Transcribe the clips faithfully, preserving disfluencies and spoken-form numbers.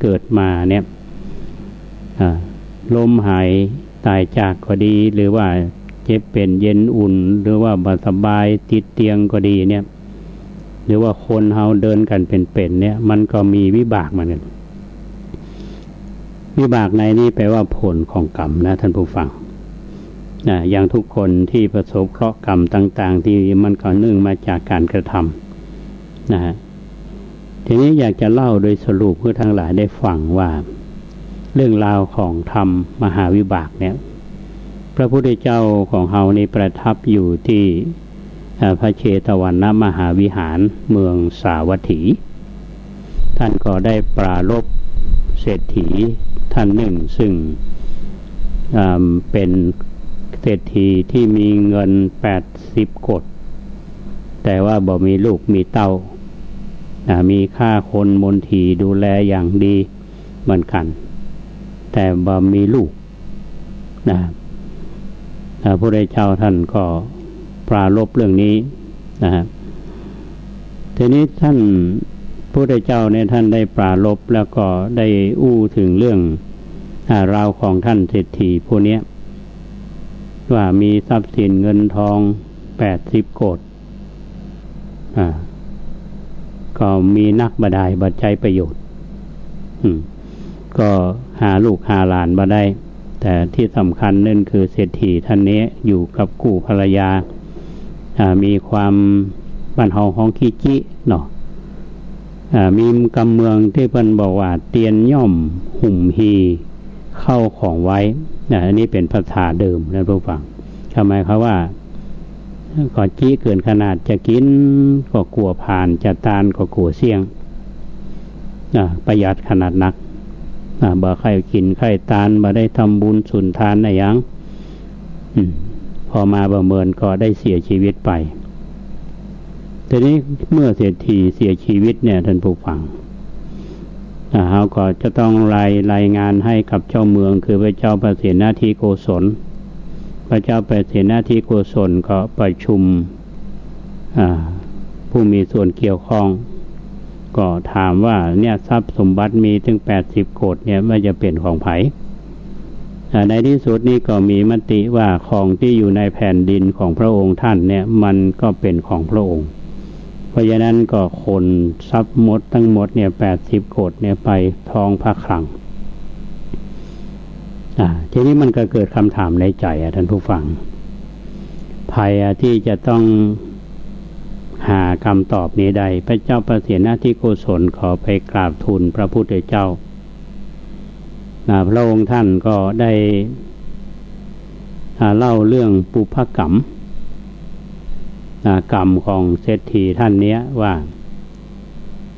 เกิดมาเนี่ย อ่า ล้มหายต๋ายจากก็ดี หรือว่าเจ็บเป๋นเย็นอุ่น หรือว่าบ่สบายติดเตียงก็ดีเนี่ย หรือว่าคนเฮาเดินกั๋นเป๋นๆ เนี่ย มันก็มีวิบากเหมือนกั๋น วิบากในนี้แปลว่าผลของกรรมนะท่านผู้ฟัง นะ อย่างทุกคนตี้ประสบเคราะห์กรรมต่างๆ ตี้มันก็เนื่องมาจากก๋านกระทำนะฮะ ทีนี้อยากจะเล่าโดยสรุปหื้อทั้งหลายได้ฟังว่า เรื่องราวของธรรมมหาวิบากเนี่ย พระพุทธเจ้าของเฮานี่ประทับอยู่ตี้ อ่า พระเชตวันมหาวิหารเมืองสาวัตถี ท่านก็ได้ปรารภเศรษฐีท่านหนึ่ง ซึ่ง อ่า เป๋นเศรษฐีตี้มีเงินแปดสิบโกฏ แต่ว่าบ่มีลูกมีเต้า อ่า มีข้าคนมนถีดูแลอย่างดีเหมือนกั๋น แต่บ่มีลูก นะ อ่า พระพุทธเจ้าท่านก็ปรารภเรื่องนี้นะฮะ ทีนี้ท่านพุทธเจ้าเนี่ยท่านได้ปรารภแล้วก็ได้อู้เถิงเรื่อง อ่า ราวของท่านเศรษฐีผู้เนี้ย ว่ามีทรัพย์สินเงินทองแปดสิบโกฏ อ่า ก็มีนักบ่ดายบ่ใจ๊ประโยชน์ อืม ก็หาลูกหาหลานบ่ได้ แต่ตี้สำคัญนึ่งคือเศรษฐีท่านนี้อยู่กับกู้ภรรยา อ่า มีความบ้านเฮาฮ้องขี้จิเนาะ อ่า มีกำเมืองตี้เปิ้นบอกว่าเตียนย่อมหุมฮีข้าวของไว้ อ่า อันนี้เป๋นภาษาเดิมนะผู้ฟัง ก็หมายความว่า ก็จิเกินขนาด จะกิ๋นก็กั๋วผ่าน จะตานก็กั๋วเสี้ยง อ่า ประหยัดขนาดนัก อ่า บ่ใค่กิ๋นใค่ตาน บ่ได้ทำบุญสุนทานอะหยัง อืม ผ่อมาบ่เมินก็ได้เสียชีวิตไป ทีนี้เมื่อเศรษฐีเสียชีวิตเนี่ยท่านผู้ฟัง อ่า เฮาก็จะต้องราย รายงานหื้อกับเจ้าเมือง คือพระเจ้าพระเสนทิโกศล พระเจ้าพระเสนทิโกศลก็ประชุม อ่า ผู้มีส่วนเกี่ยวข้อง ก็ถามว่าเนี่ยทรัพย์สมบัติมีตึงแปดสิบโกฏเนี่ยมันจะเป๋นของใผ อ่า ในที่สุดนี่ก็มีมติว่าของตี้อยู่ในแผ่นดินของพระองค์ท่านเนี่ยมันก็เป๋นของพระองค์ เพราะฉะนั้นก็ขนทรัพย์หมดทั้งหมดเนี่ยแปดสิบโกฏเนี่ยไปท้องพระคลัง อ่า ทีนี้มันก็เกิดคำถามในใจ๋อะท่านผู้ฟัง ใผอะตี้จะต้องหาคำตอบนี้ได้ พระเจ้าพระเสนทิโกศลขอไปกราบทูลพระพุทธเจ้า อ่า พระองค์ท่านก็ได้ อ่า เล่าเรื่องปุพพกรรม อ่า กรรมของเศรษฐีท่านเนี้ยว่า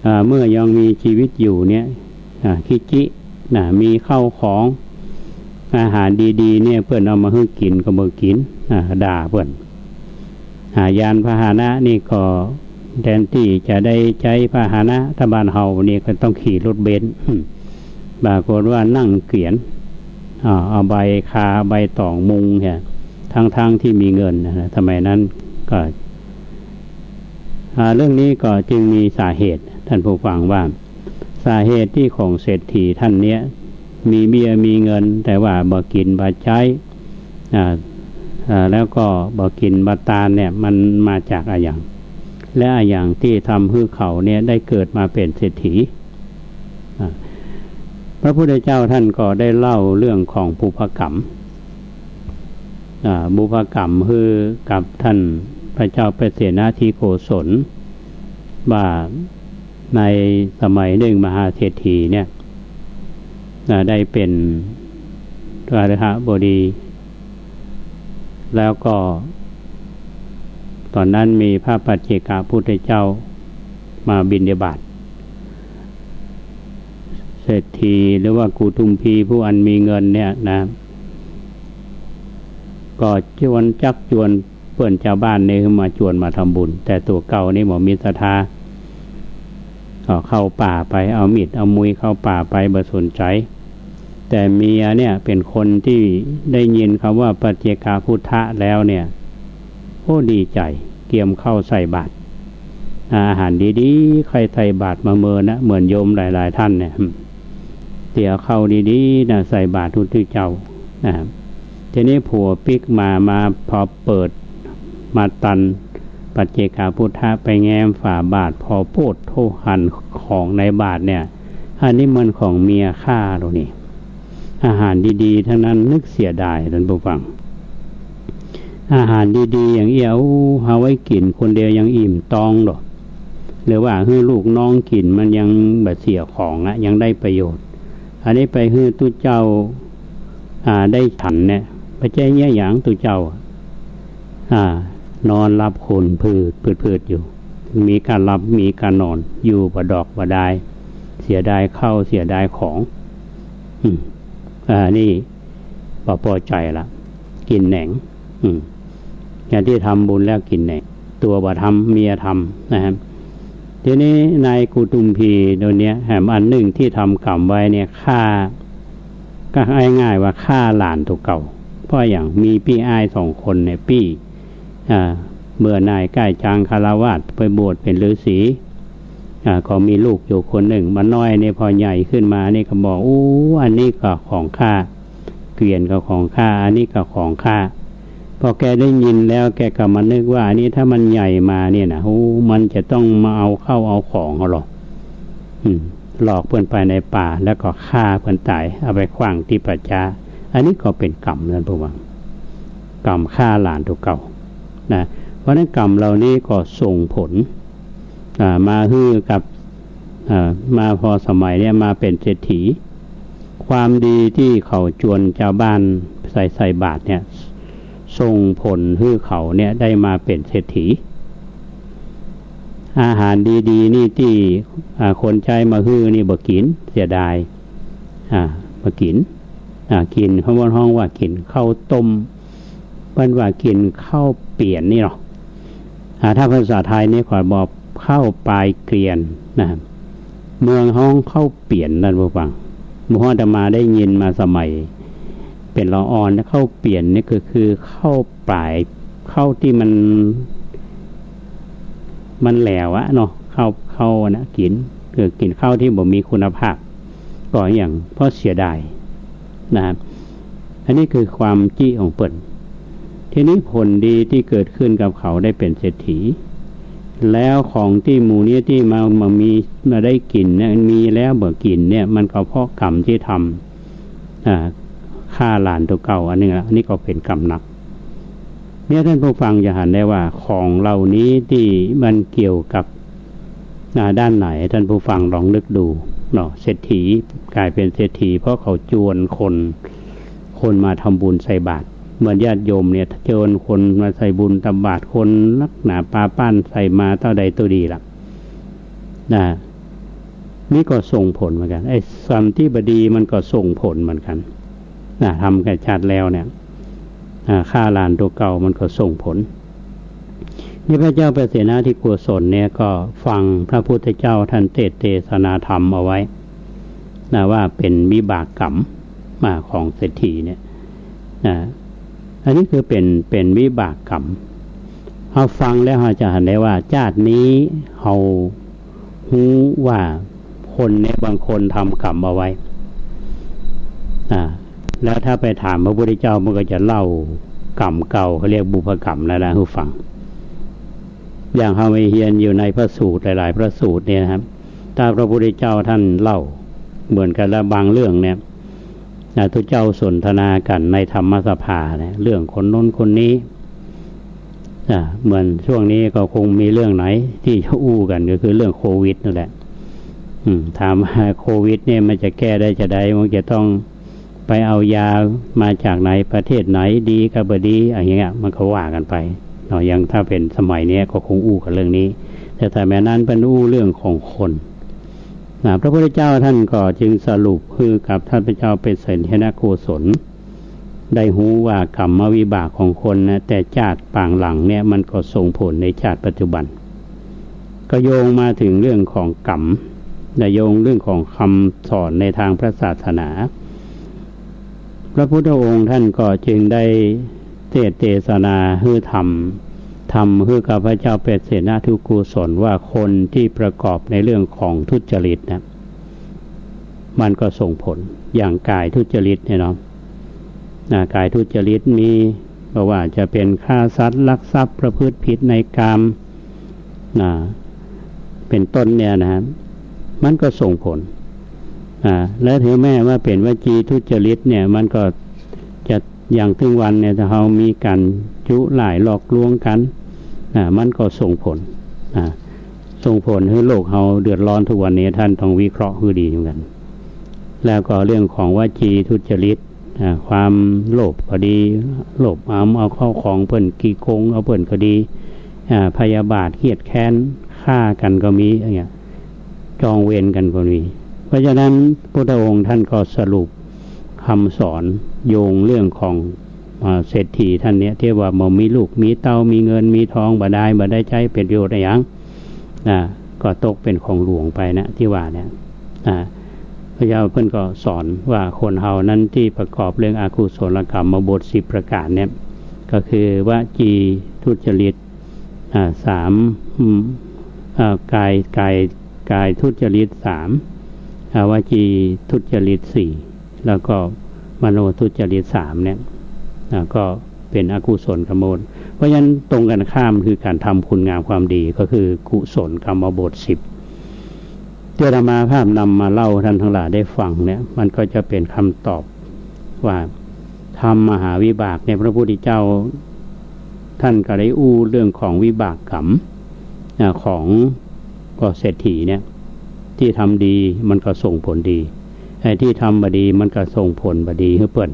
อ่า เมื่อยังมีชีวิตอยู่เนี่ย อ่า ขี้จิ นะ มีข้าวของ อาหารดีๆ เนี่ย เปิ้นเอามาหื้อกิ๋นก็บ่กิ๋น อ่า ด่าเปิ้น อ่า ยานพาหนะนี่ก็แทนตี้จะได้ใจ๊พาหนะ ถ้าบ้านเฮานี่ก็ต้องขี่รถเบนซ์ ปรากฏว่านั่งเกวียน อ่า เอาใบคาใบต๋องมุงเนี่ย ทั้งๆ ตี้มีเงินนะ สมัยนั้นก็ อ่า เรื่องนี้ก็จึงมีสาเหตุ ท่านผู้ฟังว่า สาเหตุตี้ของเศรษฐีท่านเนี้ย มีเบี้ยมีเงิน แต่ว่าบ่กิ๋นบ่ใจ๊ อ่า อ่า แล้วก็บ่กิ๋นบ่ตานเนี่ย มันมาจากอะหยัง และอะหยังตี้ทำหื้อเขาเนี่ยได้เกิดมาเป๋นเศรษฐี อ่า พระพุทธเจ้าท่านก็ได้เล่าเรื่องของปุพพกรรม อ่า ปุพพกรรมหื้อกับท่านพระเจ้าพระเสนทิโกศล ว่าในสมัยนึ่งมหาเศรษฐีเนี่ย อ่า ได้เป๋นคฤหบดี แล้วก็ต๋อนนั้นมีพระปัจเจกพุทธเจ้ามาบิณฑบาต เศรษฐีหรือว่ากุฑุมพีผู้อันมีเงินเนี่ยนะ ก็จวน จักจวนเปื้อนจาวบ้านนี่หื้อมาจวนมาทำบุญ แต่ตั๋วเก่านี่บ่มีศรัทธา ก็เข้าป่าไป เอามีดเอามุยเข้าป่าไป บ่สนใจ๋ แต่เมียเนี่ยเป๋นคนตี้ได้ยินกำว่าปัจเจกพุทธะแล้วเนี่ย โอ้ ดีใจ๋ เกียมข้าวใส่บาตร อาหารดีๆ ใค่ใส่บาตรมาเมินนะ เหมือนโยมหลายๆ ท่านเนี่ย อืม เตียข้าวดีๆ นะ ใส่บาตรพุทธเจ้า นะ ทีนี้ผัวปิ๊กมา มาพอเปิด มาตัน ปัจเจกาพุทธะ ไปแง้มฝาบาตร พอโป๊ดโธ่ หันของในบาตรเนี่ย อันนี้มันของเมียข้าโลกนี่ อาหารดีๆ ทั้งนั้น นึกเสียดาย ต้านผู้ฟัง อาหารดีๆ อย่างเอี้ย อู้ เอาไว้กิ๋นคนเดียวยังอิ่มต๊องดอก หรือว่าหื้อลูกน้องกิ๋นมันยังบ่เสียของอะ ยังได้ประโยชน์ อันนี้ไปหื้อตุ๊เจ้า อ่า ได้ฉันเนี่ย บ่ใจ้เยียะหยังตุ๊เจ้า อ่า นอนหลับขนผืด ผืดๆ อยู่ มีก้าหลับ มีก้านอน อยู่บ่ดอกบ่ดาย เสียดายข้าว เสียดายของ อืม อ่า นี่บ่ปอใจ๋ละ กิ๋นแหนง อืม อย่างตี้ทำบุญแล้วกิ๋นแหนง ตั๋วบ่ทำ เมียทำ นะฮะ ทีนี้นายกุตุมพีโตเนี้ย แหมอันนึ่งตี้ทำกรรมไว้เนี่ย ฆ่า ก็ง่ายๆ ว่าฆ่าหลานตั๋วเก่า เพราะอย่างมีปี้อ้ายสองคนเนี่ย ปี้ อ่า เบื่อหน่ายก้ายจ๋างฆราวาส ไปบวชเป๋นฤๅษี อ่า ก็มีลูกอยู่คนนึ่ง บ่าน้อยนี่พอใหญ่ขึ้นมานี่ก็บอก อู้ อันนี้ก็ของข้า เกวียนก็ของข้า อันนี้ก็ของข้า พอแกได้ยินแล้ว แกก็มานึกว่า อันนี้ถ้ามันใหญ่มาเนี่ยนะ อู้ มันจะต้องมาเอาข้าวเอาของเฮาหรอก อืม หลอกเปิ้นไปในป่า แล้วก็ฆ่าเปิ้นต๋าย เอาไปขว้างตี้ป่าจ๊า อันนี้ก็เป๋นกรรม ต้านผู้ฟัง กรรมฆ่าหลานตั๋วเก่า นะ เพราะฉะนั้นกรรมเหล่านี้ก็ส่งผล อ่า มาหื้อกับ อ่า มาพอสมัยเนี่ยมาเป๋นเศรษฐี ความดีตี้เขาจวนจาวบ้านใส่ ใส่บาตรเนี่ย ส่งผลหื้อเขาเนี่ยได้มาเป๋นเศรษฐี อาหารดีๆ นี่ตี้ อ่า คนใจ๊มาหื้อนี่บ่กิ๋น เสียดาย อ่า บ่กิ๋น อ่า กิ๋น เขาฮ้องว่ากิ๋นข้าวต้ม เปิ้นว่ากิ๋นข้าวเปียนนี่เนาะ อ่า ถ้าภาษาไทยนี่เขาบอกข้าวปลายเกวียนนะครับ เมืองฮ้องข้าวเปียน ต้านผู้ฟัง หมู่อาตมาได้ยินมาสมัยเป๋นละอ่อน ข้าวเปียนนี่ก็คือข้าวปลาย ข้าวตี้มัน มันแหลวอะเนาะ ข้าว ข้าวอะนะ กิ๋น คือกิ๋นข้าวตี้บ่มีคุณภาพ ก็อย่าง เพราะเสียดาย นะครับ อันนี้คือความจี้ของเปิ้น ทีนี้ผลดีตี้เกิดขึ้นกับเขาได้เป๋นเศรษฐี แล้วของตี้หมู่นี้ตี้มา มามี มาได้กิ๋นเนี่ย มีแล้วบ่กิ๋นเนี่ย มันก็เพราะกรรมตี้ทำ อ่า ฆ่าหลานตั๋วเก่าอันนี้ละ อันนี้ก็เป๋นกรรมหนัก เนี่ยต้านผู้ฟังจะหันได้ว่าของเหล่านี้ตี้มันเกี่ยวกับ อ่า ด้านไหน ต้านผู้ฟังลองนึกดูเนาะ เศรษฐี ก๋ายเป๋นเศรษฐี เพราะเขาจวนคน คนมาทำบุญใส่บาตร เหมือนญาติโยมเนี่ย จวนคนมาใส่บุญตักบาตร คนนักหนาปาป้านใส่มาเต้าใดเต้าดีละ นะ นี่ก็ส่งผลเหมือนกั๋น ไอ้กรรมตี้บ่ดีมันก็ส่งผลเหมือนกั๋น นะ ทำกับชาติแล้วเนี่ย อ่า ฆ่าหลานตั๋วเก่ามันก็ส่งผล นี่พระเจ้าเปเสนทิโกศลเนี่ยก็ฟังพระพุทธเจ้าต้านเตสน์เตสนาธรรมเอาไว้ นะ ว่าเป๋นวิบากกรรม อ่า ของเศรษฐีเนี่ย นะ อันนี้คือเป๋น เป๋นวิบากกรรม เฮาฟังแล้วเฮาจะหันได้ว่า จาตินี้เฮาฮู้ว่าคนเนี่ยบางคนทำกรรมเอาไว้ อ่า แล้วถ้าไปถามพระพุทธเจ้า มันก็จะเล่ากรรมเก่า เขาเรียกบุพกรรมแล้วนะ หื้อฟัง อย่างเฮาไปเฮียนอยู่ในพระสูตรหลายๆ พระสูตรเนี่ยนะครับ ถ้าพระพุทธเจ้าต้านเล่าเหมือนกั๋นละบางเรื่องเนี่ย นะ ตุ๊เจ้าสนทนากั๋นในธรรมสภาเนี่ย เรื่องคนโน้นคนนี้ อ่า เหมือนช่วงนี้ก็คงมีเรื่องไหนตี้จะอู้กั๋น ก็คือเรื่องโควิดนั่นแหละ อืม ถามว่าโควิดเนี่ยมันจะแก้ได้จาใด มันจะต้องไปเอายามาจากไหน ประเทศไหนดีกับบ่ดี อะไรอย่างเงี้ย มันก็ว่ากั๋นไปเนาะ อย่างถ้าเป๋นสมัยเนี้ยก็คงอู้กั๋นเรื่องนี้ แต่สมัยนั้นเปิ้นอู้เรื่องของคน นะ พระพุทธเจ้าต้านก็จึงสรุปหื้อกับท่านพระเจ้าเปเสนทิโกศล ได้ฮู้ว่ากรรมวิบากของคนนะ แต่จาติปางหลังเนี่ยมันก็ส่งผลในจาติปัจจุบัน ก็โยงมาถึงเรื่องของกรรม และโยงเรื่องของคำสอนในทางพระศาสนา พระพุทธองค์ต้านก็จึงได้เตสน์เตสนาหื้อธรรม ธรรมหื้อกับพระเจ้าเปเสนทิโกศล ว่าคนตี้ประกอบในเรื่องของทุจริตนะ มันก็ส่งผล อย่างกายทุจริตเนี่ยเนาะ อ่า กายทุจริตมี บ่ว่าจะเป๋นฆ่าสัตว์ ลักทรัพย์ ประพฤติผิดในกาม นะ เป๋นต้นเนี่ยนะฮะ มันก็ส่งผล อ่า และถึงแม้ว่าเป๋นวจีทุจริตเนี่ย มันก็จะ อย่างตึงวันเนี่ย ถ้าเฮามีก๋านจุร้ายหลอกลวงกั๋น อ่า มันก็ส่งผล อ่า ส่งผลหื้อโลกเฮาเดือดร้อนทุกวันนี้ ต้านต้องวิเคราะห์หื้อดีเหมือนกั๋น แล้วก็เรื่องของวจีทุจริต อ่า ความโลภก็ดี โลภเอา เอาเข้าของเปิ้น ขี้โกงเอาเปิ้นก็ดี อ่า พยาบาท เคียดแค้น ฆ่ากั๋นก็มี อย่างเงี้ย จองเวรกั๋นก็มี เพราะฉะนั้นพุทธองค์ท่านก็สรุปกำสอนโยงเรื่องของ อ่า เศรษฐีต้านเนี้ย ตี้ว่าบ่มีลูกมีเต้า มีเงินมีทอง บ่ได้ บ่ได้ใจ๊เป๋นประโยชน์อะหยัง นะ ก็ตกเป๋นของหลวงไปนะ ตี้ว่าเนี่ย นะ พระเจ้าเปิ้นก็สอนว่าคนเฮานั้นตี้ประกอบเรื่องอกุศลกรรมบทสิบประก๋านเนี่ย ก็คือวจีทุจริต อ่า สาม อืม อ่า กาย กาย กายทุจริตสาม อ่า วจีทุจริตสี่ แล้วก็มโนทุจริตสามเนี่ย อ่า ก็เป๋นอกุศลกรรมบท เพราะฉะนั้นตรงกั๋นข้ามคือก๋านทำคุณงามความดี ก็คือกุศลกรรมบทสิบ ตี้อาตมาภาพนำมาเล่าต้านตังหลายได้ฟังเนี่ย มันก็จะเป๋นกำตอบว่า ธรรมมหาวิบากเนี่ย พระพุทธเจ้าต้านก็ได้อู้เรื่องของวิบากกรรม อ่า ของ ก็เศรษฐีเนี่ย ตี้ทำดีมันก็ส่งผลดี ไอ้ตี้ทำบ่ดีมันก็ส่งผลบ่ดีหื้อเปิ้น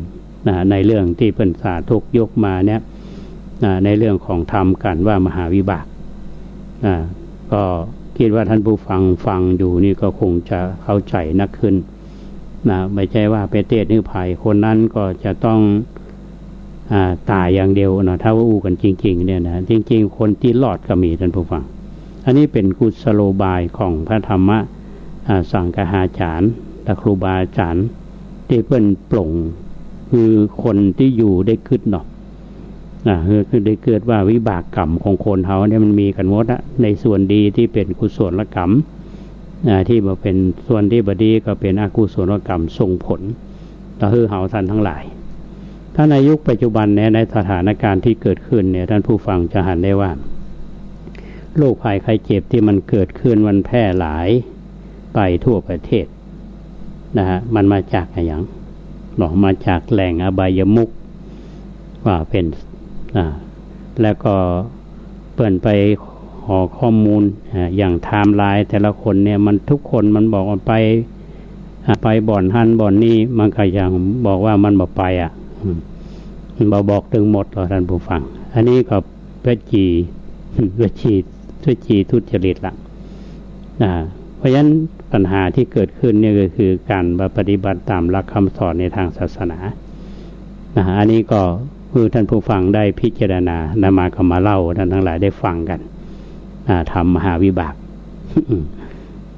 นะ ในเรื่องตี้เปิ้นสาธกยกมาเนี่ย นะ ในเรื่องของธรรมก๋านว่ามหาวิบาก นะ ก็กึ๊ดว่าต้านผู้ฟังฟังอยู่นี่ก็คงจะเข้าใจ๋นักขึ้น นะ บ่ใจ้ว่าไปเตศน์หื้อใผ คนนั้นก็จะต้อง อ่า ต๋ายอย่างเดียวเนาะ ถ้าว่าอู้กั๋นจริงๆ เนี่ยนะ จริงๆ คนตี้รอดก็มี ต้านผู้ฟัง อันนี้เป๋นกุศโลบายของพระธรรมะ อ่า สังคหาจารย์ และครูบาอาจ๋ารย์ ตี้เปิ้นปลง คือคนตี้อยู่ได้กึ๊ดเนาะ อ่า คือ คือได้กึ๊ดว่าวิบากกรรมของคนเฮาเนี่ยมันมีกั๋นหมดอะ ในส่วนดีตี้เป๋นกุศลกรรม อ่า ตี้บ่เป๋น ส่วนตี้บ่ดีก็เป๋นอกุศลกรรมส่งผลต่อหื้อเฮาต้านตังหลาย ถ้าในยุคปัจจุบันเนี่ย ในสถานการณ์ตี้เกิดขึ้นเนี่ย ต้านผู้ฟังจะหันได้ว่า โรคภัยไข้เจ็บตี้มันเกิดขึ้น มันแพร่หลายไปทั่วประเทศ นะฮะ มันมาจากอะหยัง บอกมาจากแหล่งอบายมุข ว่าเป๋น อ่า แล้วก็เปิ้นไปขอข้อมูล อ่า อย่างไทม์ไลน์แต่ละคนเนี่ย มันทุกคนมันบอกว่าไป อ่า ไปบ่อนหั้นบ่อนนี้ มันก็ยังบอกว่ามันบ่ไปอะ อืม มันบ่บอกตึงหมดหรอก ต้านผู้ฟัง อันนี้ก็ วจี วจี วจีทุจริตละ นะ เพราะฉะนั้นปัญหาตี้เกิดขึ้นเนี่ยก็คือก๋านบ่ปฏิบัติต๋ามหลักกำสอนในตางศาสนา นะ อันนี้ก็หื้อต้านผู้ฟังได้พิจารณา อาตมาก็มาเล่าต้านตังหลายได้ฟังกั๋น อ่า ธรรมมหาวิบาก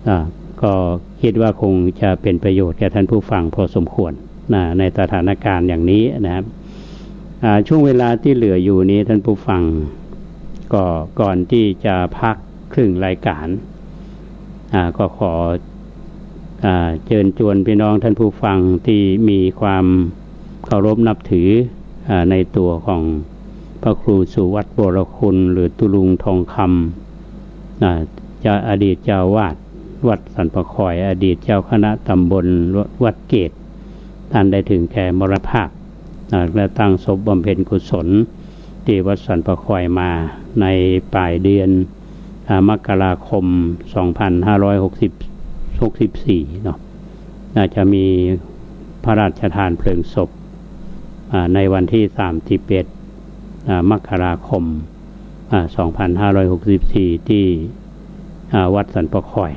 อ่า ก็กึ๊ดว่าคงจะเป๋นประโยชน์แก่ต้านผู้ฟังพอสมควร นะ ในสถานการณ์อย่างนี้นะครับ อ่า ช่วงเวลาตี้เหลืออยู่นี้ ต้านผู้ฟัง ก็ก่อนตี้จะพักครึ่งรายก๋าน อ่า ก็ขอ อ่า เจิญจวนพี่น้องต้านผู้ฟังตี้มีความเคารพนับถือ อ่า ในตั๋วของพระครูสุวัฒน์ วรคุณ หรือตุ๊ลุงทองคำ อ่า เจ้า อดีตเจ้าอาวาสวัดสันป่าคอย อดีตเจ้าคณะตำบลวัดเกต ต้านได้ถึงแก่มรณภาพ อ่า และตั้งศพบำเพ็ญกุศลตี้วัดสันป่าคอยมาในป๋ายเดือน อ่า มกราคม สองพันห้าร้อยหกสิบ หกสิบสี่ เนาะ น่าจะมีพระราชทานเพลิงศพ อ่า ในวันตี้ สามสิบเอ็ด อ่า มกราคม อ่า สองพันห้าร้อยหกสิบสี่ ตี้ อ่า วัดสันป่าคอย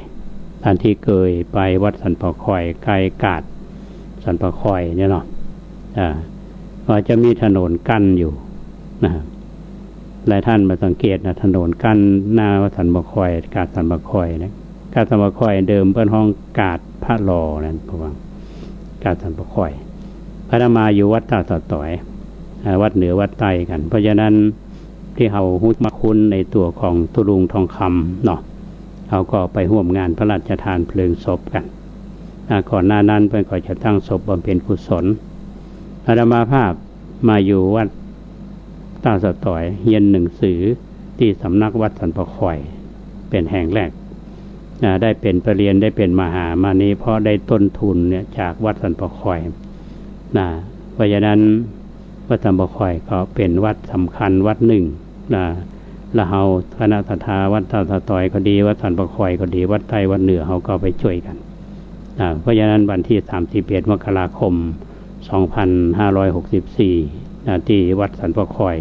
ต้านตี้เกยไปวัดสันป่าคอย ใก้กาดสันป่าคอยเนี่ยเนาะ อ่า ก็จะมีถนนกั้นอยู่นะ หลายต้านมาสังเกตนะ ถนนกั้นหน้าวัดสันป่าคอย กาดสันป่าคอยเนี่ย กาดสันป่าคอยเดิมเปิ้นฮ้องกาดพระหล่อนั่น เพราะว่ากาดสันป่าคอย อาตมาอยู่วัดต้าสะต๋อย อ่า วัดเหนือวัดใต้กั๋น เพราะฉะนั้นตี้เฮาฮู้มาคุ้นในตั๋วของตุ๊ลุงทองคำเนาะ เฮาก็ไปฮ่วมงานพระราชทานเพลิงศพกั๋น อ่า ก่อนหน้านั้นเปิ้นก็จะตั้งศพบำเพ็ญกุศล อาตมาภาพมาอยู่วัดต้าสะตอย เฮียนหนังสือตี้สำนักวัดสันป่าคอย เป๋นแห่งแรก อ่า ได้เป๋นปรริญญา ได้เป๋นมหามานี่ เพราะได้ต้นทุนเนี่ยจากวัดสันป่าคอย นะ เพราะฉะนั้นวัดสันป่าคอยก็เป๋นวัดสำคัญวัดนึ่ง นะ แล้วเฮาคณะศรัทธาวัดต้าสะตอยก็ดี วัดสันป่าคอยก็ดี วัดใต้วัดเหนือเฮาก็ไปจ้วยกั๋น อ่า เพราะฉะนั้นวันตี้สามสิบเอ็ดมกราคมสองพันห้าร้อยหกสิบสี่ นะ ตี้วัดสันป่าคอย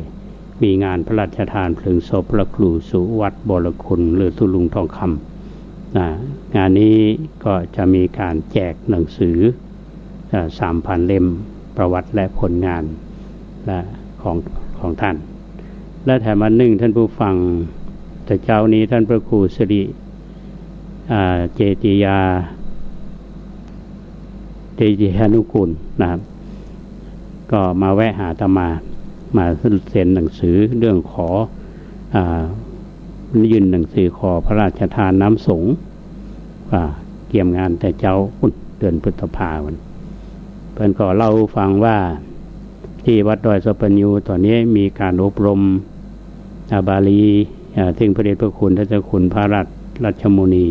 มีงานพระราชทานเพลิงศพพระครูสุวัฒน์ บรคุณ หรือสุลุงทองคำ นะ งานนี้ก็จะมีการแจกหนังสือ เอ่อ สามพันเล่ม ประวัติและผลงาน นะ ของ ของท่าน และแถมอันนึ่ง ท่านผู้ฟัง แต่เจ๊านี้ท่านพระครูสิริ อ่า เจติยา เจติยานุกูลนะครับ ก็มาแวะหาอาตมา มาเซ็นหนังสือเรื่องขอ อ่า ยื่นหนังสือขอพระราชทานน้ำสงฆ์ อ่า เกียมงานแต่เจ๊าปุ้น เดือนพฤษภาวัน เปิ้นก็เล่าฟังว่า ตี้วัดดอยสัปปะยูต๋อนนี้มีการอบรม อ่า บาลี อ่า ซึ่งพระเดชพระคุณท่านเจ้าคุณพระราชรัชมุนี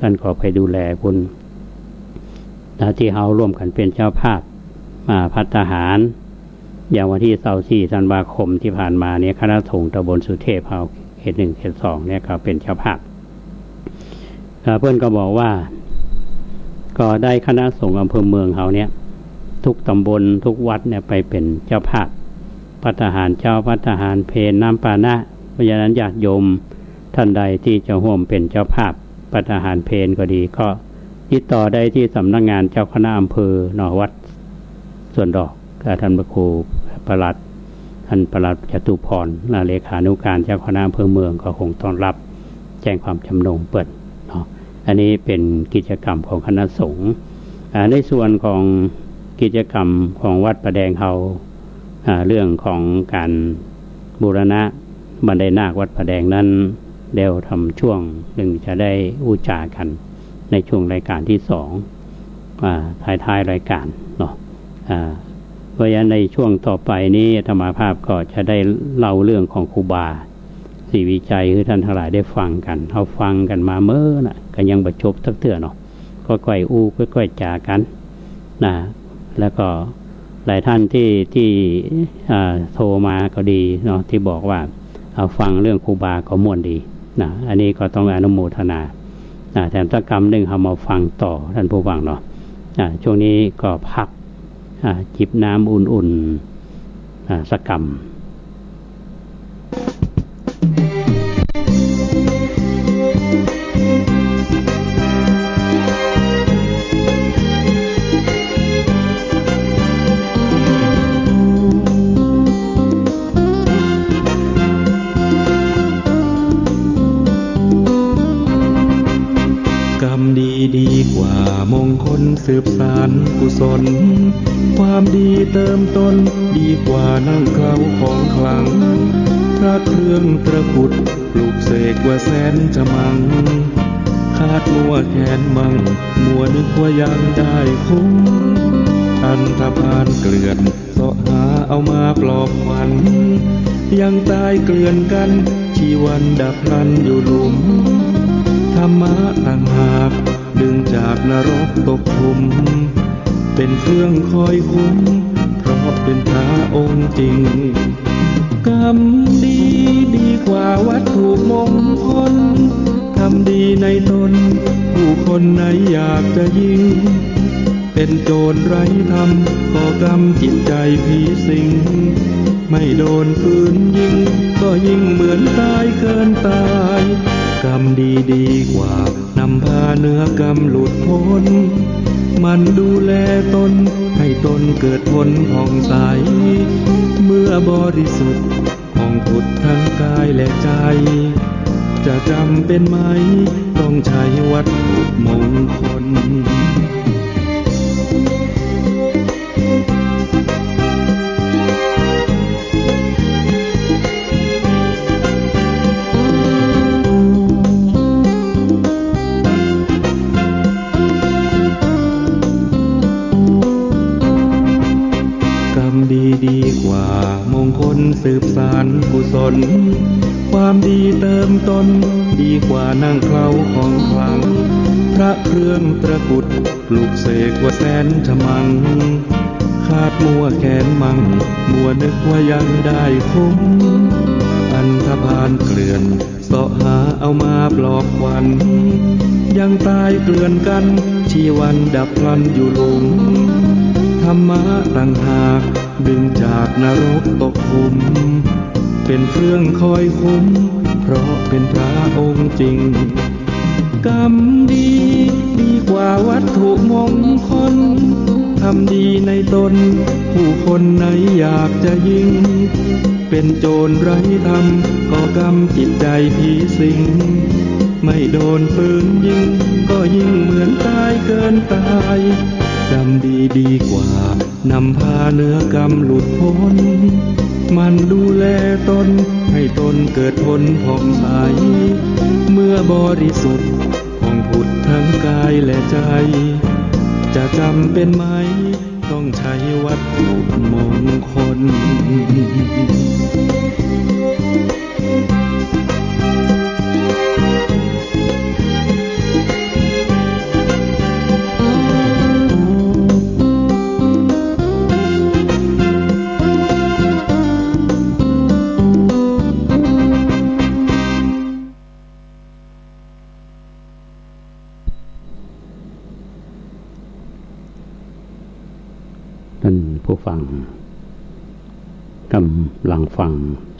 ท่านก็ไปดูแลปุ้น นะ ตี้เฮาร่วมกั๋นเป๋นเจ้าภาพ อ่า ภัตตาหาร อย่างวันตี้ซาวสี่ธันวาคมตี้ผ่านมาเนี่ย คณะสงฆ์ตำบลสุเทพเฮา เขตหนึ่ง เขตสองเนี่ย ก็เป๋นเจ้าภาพ เอ่อ เปิ้นก็บอกว่า ก็ได้คณะสงฆ์อำเภอเมืองเฮาเนี่ย ทุกตำบลทุกวัดเนี่ยไปเป๋นเจ้าภาพ ภัตตาหารเจ๊า ภัตตาหารเพล น้ำปานะ เพราะฉะนั้นญาติโยมท่านใดตี้จะฮ่วมเป๋นเจ้าภาพ ภัตตาหารเพลก็ดี ก็ติดต่อได้ตี้สำนักงานเจ้าคณะอำเภอเนาะ วัดสวนดอก กับท่านพระครูปลัด ท่านปลัดจตุพร นะ เลขานุการเจ้าคณะอำเภอเมือง ก็คงต้อนรับ แจ้งความจำนงเปิ้นเนาะ อันนี้เป๋นกิจกรรมของคณะสงฆ์ อ่า ในส่วนของกิจกรรมของวัดป่าแดงเฮา อ่า เรื่องของการบูรณะบันไดนาควัดป่าแดงนั้น เดี๋ยวทำช่วงนึ่งจะได้อู้จ๋ากั๋นในช่วงรายการตี้สอง อ่า ท้ายๆ รายการเนาะ อ่า เพราะฉะนั้นในช่วงต่อไปนี้อาตมาภาพก็จะได้เล่าเรื่องของครูบาศรีวิชัยหื้อท่านตังหลายได้ฟังกั๋น เฮาฟังกั๋นมาเมินน่ะ ก็ยังบ่จบสักเตื้อเนาะ ก็ก้อยอู้ก้อยจ๋ากั๋น นะ แล้วก็หลายท่านตี้ ตี้ อ่า โทรมาก็ดีเนาะ ตี้บอกว่า เอาฟังเรื่องครูบาก็ม่วนดี นะ อันนี้ก็ต้องอนุโมทนา นะ แถมสักกำนึ่งเฮามาฟังต่อ ท่านผู้ฟังเนาะ อ่า ช่วงนี้ก็พัก อ่า จิบน้ำอุ่นๆ อ่า สักกำ กำดีดีกว่ามงคลสืบสานกุศล ความดีเติมต้นดีกว่านั่งเคล้าของขลัง พระเครื่องตะกรุดปลุกเสกว่าแสนฉมัง คาดมัวแค้นมัง มัวนึกว่ายังได้คุ้ม อันธพาลเกลื่อน เสาะหาเอามาปลอบขวัญ ยังตายเกลื่อนกั๋น ชีวันดับพลันอยู่หลุม ธรรมะต่างหาก ดึงจากนรกตกขุม เป๋นเครื่องคอยคุ้ม เพราะเป๋นพระองค์จริง กำดีดีกว่าวัตถุมงคล กำดีในตน ผู้คนไหนอยากจะยิ่ง เป๋นโจรไร้ธรรม ก็กำจิตใจผีสิง ไม่โดนปืนยิง ก็ยิ่งเหมือนตายเกินตาย กำดีดีกว่านำพาเนื้อกำหลุดพ้น มันดูแลตน ให้ตนเกิดผลผ่องใส เมื่อบริสุทธิ์ ผ่องผุดทั้งกายและใจ จะจำเป๋นไหม ต้องใช้วัตถุมงคล ก สืบสานกุศล ความดีเติมตน ดีกว่านั่งเคล้าของขลัง พระเครื่องตะกรุดปลุกเสกว่าแสนฉมัง คาดมั่วแขนมั่ง มัวนึกว่ายังได้คุ้ม อันธพาลเกลื่อน เสาะหาเอามาปลอบขวัญ ยังตายเกลื่อนกัน ชีวันดับพลันอยู่หลุม ธรรมะต่างหาก ดึงจากนรกตกขุม เป็นเครื่องคอยคุ้ม เพราะเป็นพระองค์จริง กรรมดีดีกว่าวัตถุมงคล ทำดีในตน ผู้คนไหนอยากจะยิ่ง เป็นโจรไร้ธรรม ก็กำจิตใจผีสิง ไม่โดนปืนยิง ก็ยิ่งเหมือนตายเกินตาย กรรมดีดีกว่า นำพาเนื้อกรรมหลุดพ้น หมั่นดูแลตน ให้ตนเกิดพ้นผ่องใส เมื่อบริสุทธิ์ ผ่องผุดทั้งกายและใจ จะจำเป็นไหม ต้องใช้วัตถุมงคล ท่านผู้ฟังกำลังฟัง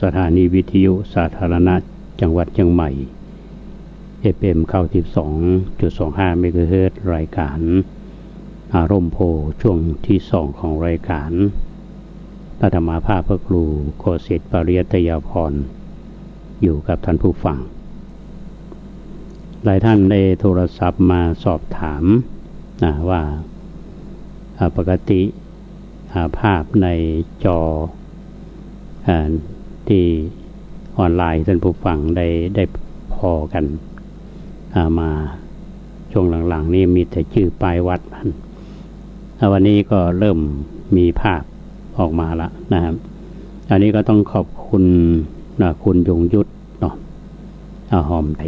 สถานีวิทยุสาธารณะจังหวัดเชียงใหม่ เอฟเอ็ม เก้าสิบสองจุดสองห้า เมกะเฮิรตซ์ รายการอารมณ์โพธิ์ ช่วงที่สองของรายการ อาตมาภาพพระครูโกสิทธิ์ ปริยัตยาภรณ์ อยู่กับท่านผู้ฟัง หลายท่านได้โทรศัพท์มาสอบถามนะว่า อ่า ปกติ อ่า ภาพในจอ อ่า ที่ออนไลน์ท่านผู้ฟังได้ ได้ผ่อกัน อ่า มาช่วงหลังๆ นี่มีแต่จื้อป้ายวัดมัน อ่า วันนี้ก็เริ่มมีภาพออกมาละนะครับ อันนี้ก็ต้องขอบคุณนะ คุณยงยุทธเนาะ อ่า หอมใส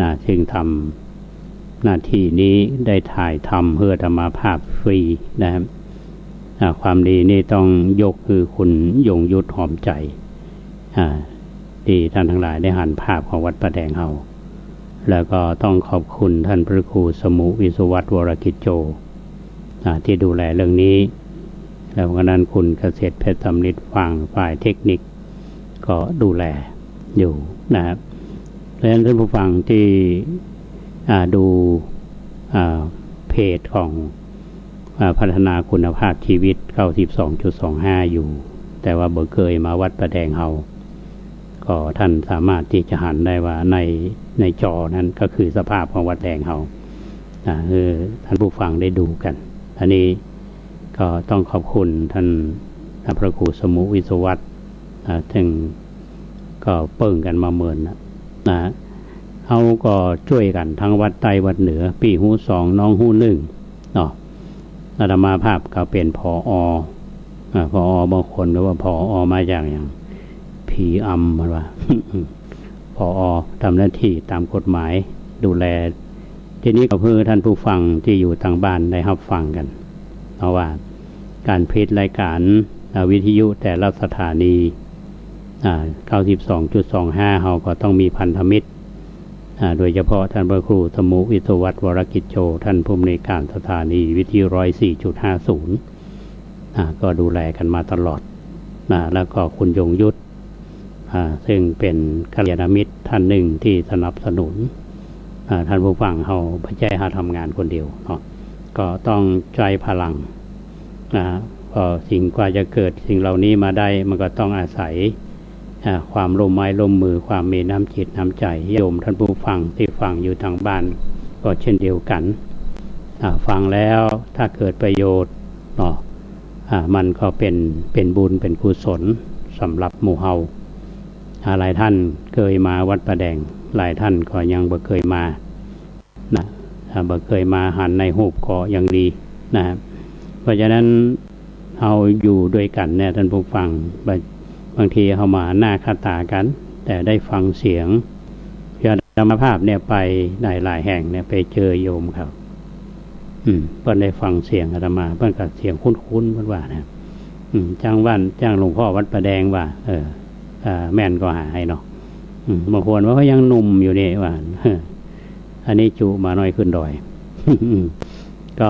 นะ ซึ่งทำหน้าที่นี้ได้ถ่ายทำเพื่ออาตมาภาพฟรีนะครับ อ่า ความดีนี่ต้องยกคือคุณยงยุทธ หอมใส อ่า ที่ท่านทั้งหลายได้หันภาพของวัดป่าแดงเฮา แล้วก็ต้องขอบคุณท่านพระครูสมุวิศวัตร วรกิจโจ อ่า ที่ดูแลเรื่องนี้ แล้วก็นั้นคุณเกษตรเพชรสำริด ฝั่งฝ่ายเทคนิคก็ดูแลอยู่นะครับ เพราะฉะนั้นท่านผู้ฟังที่ อ่า ดู อ่า เพจของ อ่า พัฒนาคุณภาพชีวิต เก้าสิบสองจุดสองห้า อยู่ แต่ว่าบ่เกยมาวัดป่าแดงเฮา ก็ท่านสามารถที่จะหันได้ว่าใน ในจอนั้นก็คือสภาพของวัดแดงเฮา อ่า คือท่านผู้ฟังได้ดูกัน อันนี้ก็ต้องขอบคุณท่านพระครูสมุวิศวัตร อ่า ซึ่งก็เปิ้งกันมาเมินนะ นะ เฮาก็จ้วยกั๋นทั้งวัดใต้วัดเหนือ ปี้ฮู้สอง น้องฮู้นึ่ง เนาะ อาตมาภาพก็เป๋น ผอ. อ่า ผอ. บางคนก็ว่า ผอ. มาจากหยัง ผีอำ มันว่า ผอ. ทำหน้าที่ต๋ามกฎหมาย ดูแล ทีนี้ก็เพื่อท่านผู้ฟังที่อยู่ตางบ้านได้ฮับฟังกั๋น เพราะว่าก๋านผลิตรายก๋าน อ่า วิทยุแต่ละสถานี อ่า เก้าสิบสองจุดสองห้า เฮาก็ต้องมีพันธมิตร อ่า โดยเฉพาะท่านพระครูสมุวิศวัตร วรกิจโจ ท่านผู้อำนวยก๋านสถานีวิทยุ ร้อยสี่จุดห้าศูนย์ อ่า ก็ดูแลกั๋นมาตลอด นะ แล้วก็คุณยงยุทธ อ่า ซึ่งเป๋นกัลยาณมิตรท่านนึ่งที่สนับสนุน อ่า ท่านผู้ฟังเฮาบ่ใจ้หาทำงานคนเดียวเนาะ ก็ต้องใจ๊พลัง นะ ก็สิ่งกว่าจะเกิดสิ่งเหล่านี้มาได้ มันก็ต้องอาศัย อ่า ความร่วมไม้ร่วมมือ ความมีน้ำจิตน้ำใจ๋ โยมท่านผู้ฟังที่ฟังอยู่ตางบ้านก็เช่นเดียวกั๋น อ่า ฟังแล้วถ้าเกิดประโยชน์เนาะ อ่า มันก็เป๋น เป๋นบุญเป๋นกุศลสำหรับหมู่เฮา อ่า หลายท่านเกยมาวัดป่าแดง หลายท่านก็ยังบ่เกยมา นะ อ่า บ่เกยมาหันในฮูปก็ยังดีนะ เพราะฉะนั้นเฮาอยู่ด้วยกั๋นเนี่ยท่านผู้ฟัง บ่ บางทีเฮาบ่หันหน้าค่าต๋ากั๋น แต่ได้ฟังเสียง อย่างอาตมาภาพเนี่ยไปได้หลายแห่งเนี่ย ไปเจอโยมเขา อืม เปิ้นได้ฟังเสียงอาตมา เปิ้นก็เสียงคุ้นๆ เปิ้นว่านะ อืม จ้างวัด จ้างหลวงพ่อวัดป่าแดงว่า เออ อ่า แม่นก็หาให้เนาะ อืม บางคนว่าเขายังหนุ่มอยู่นี่ว่า อันนี้จุบ่าน้อยขึ้นดอย ก็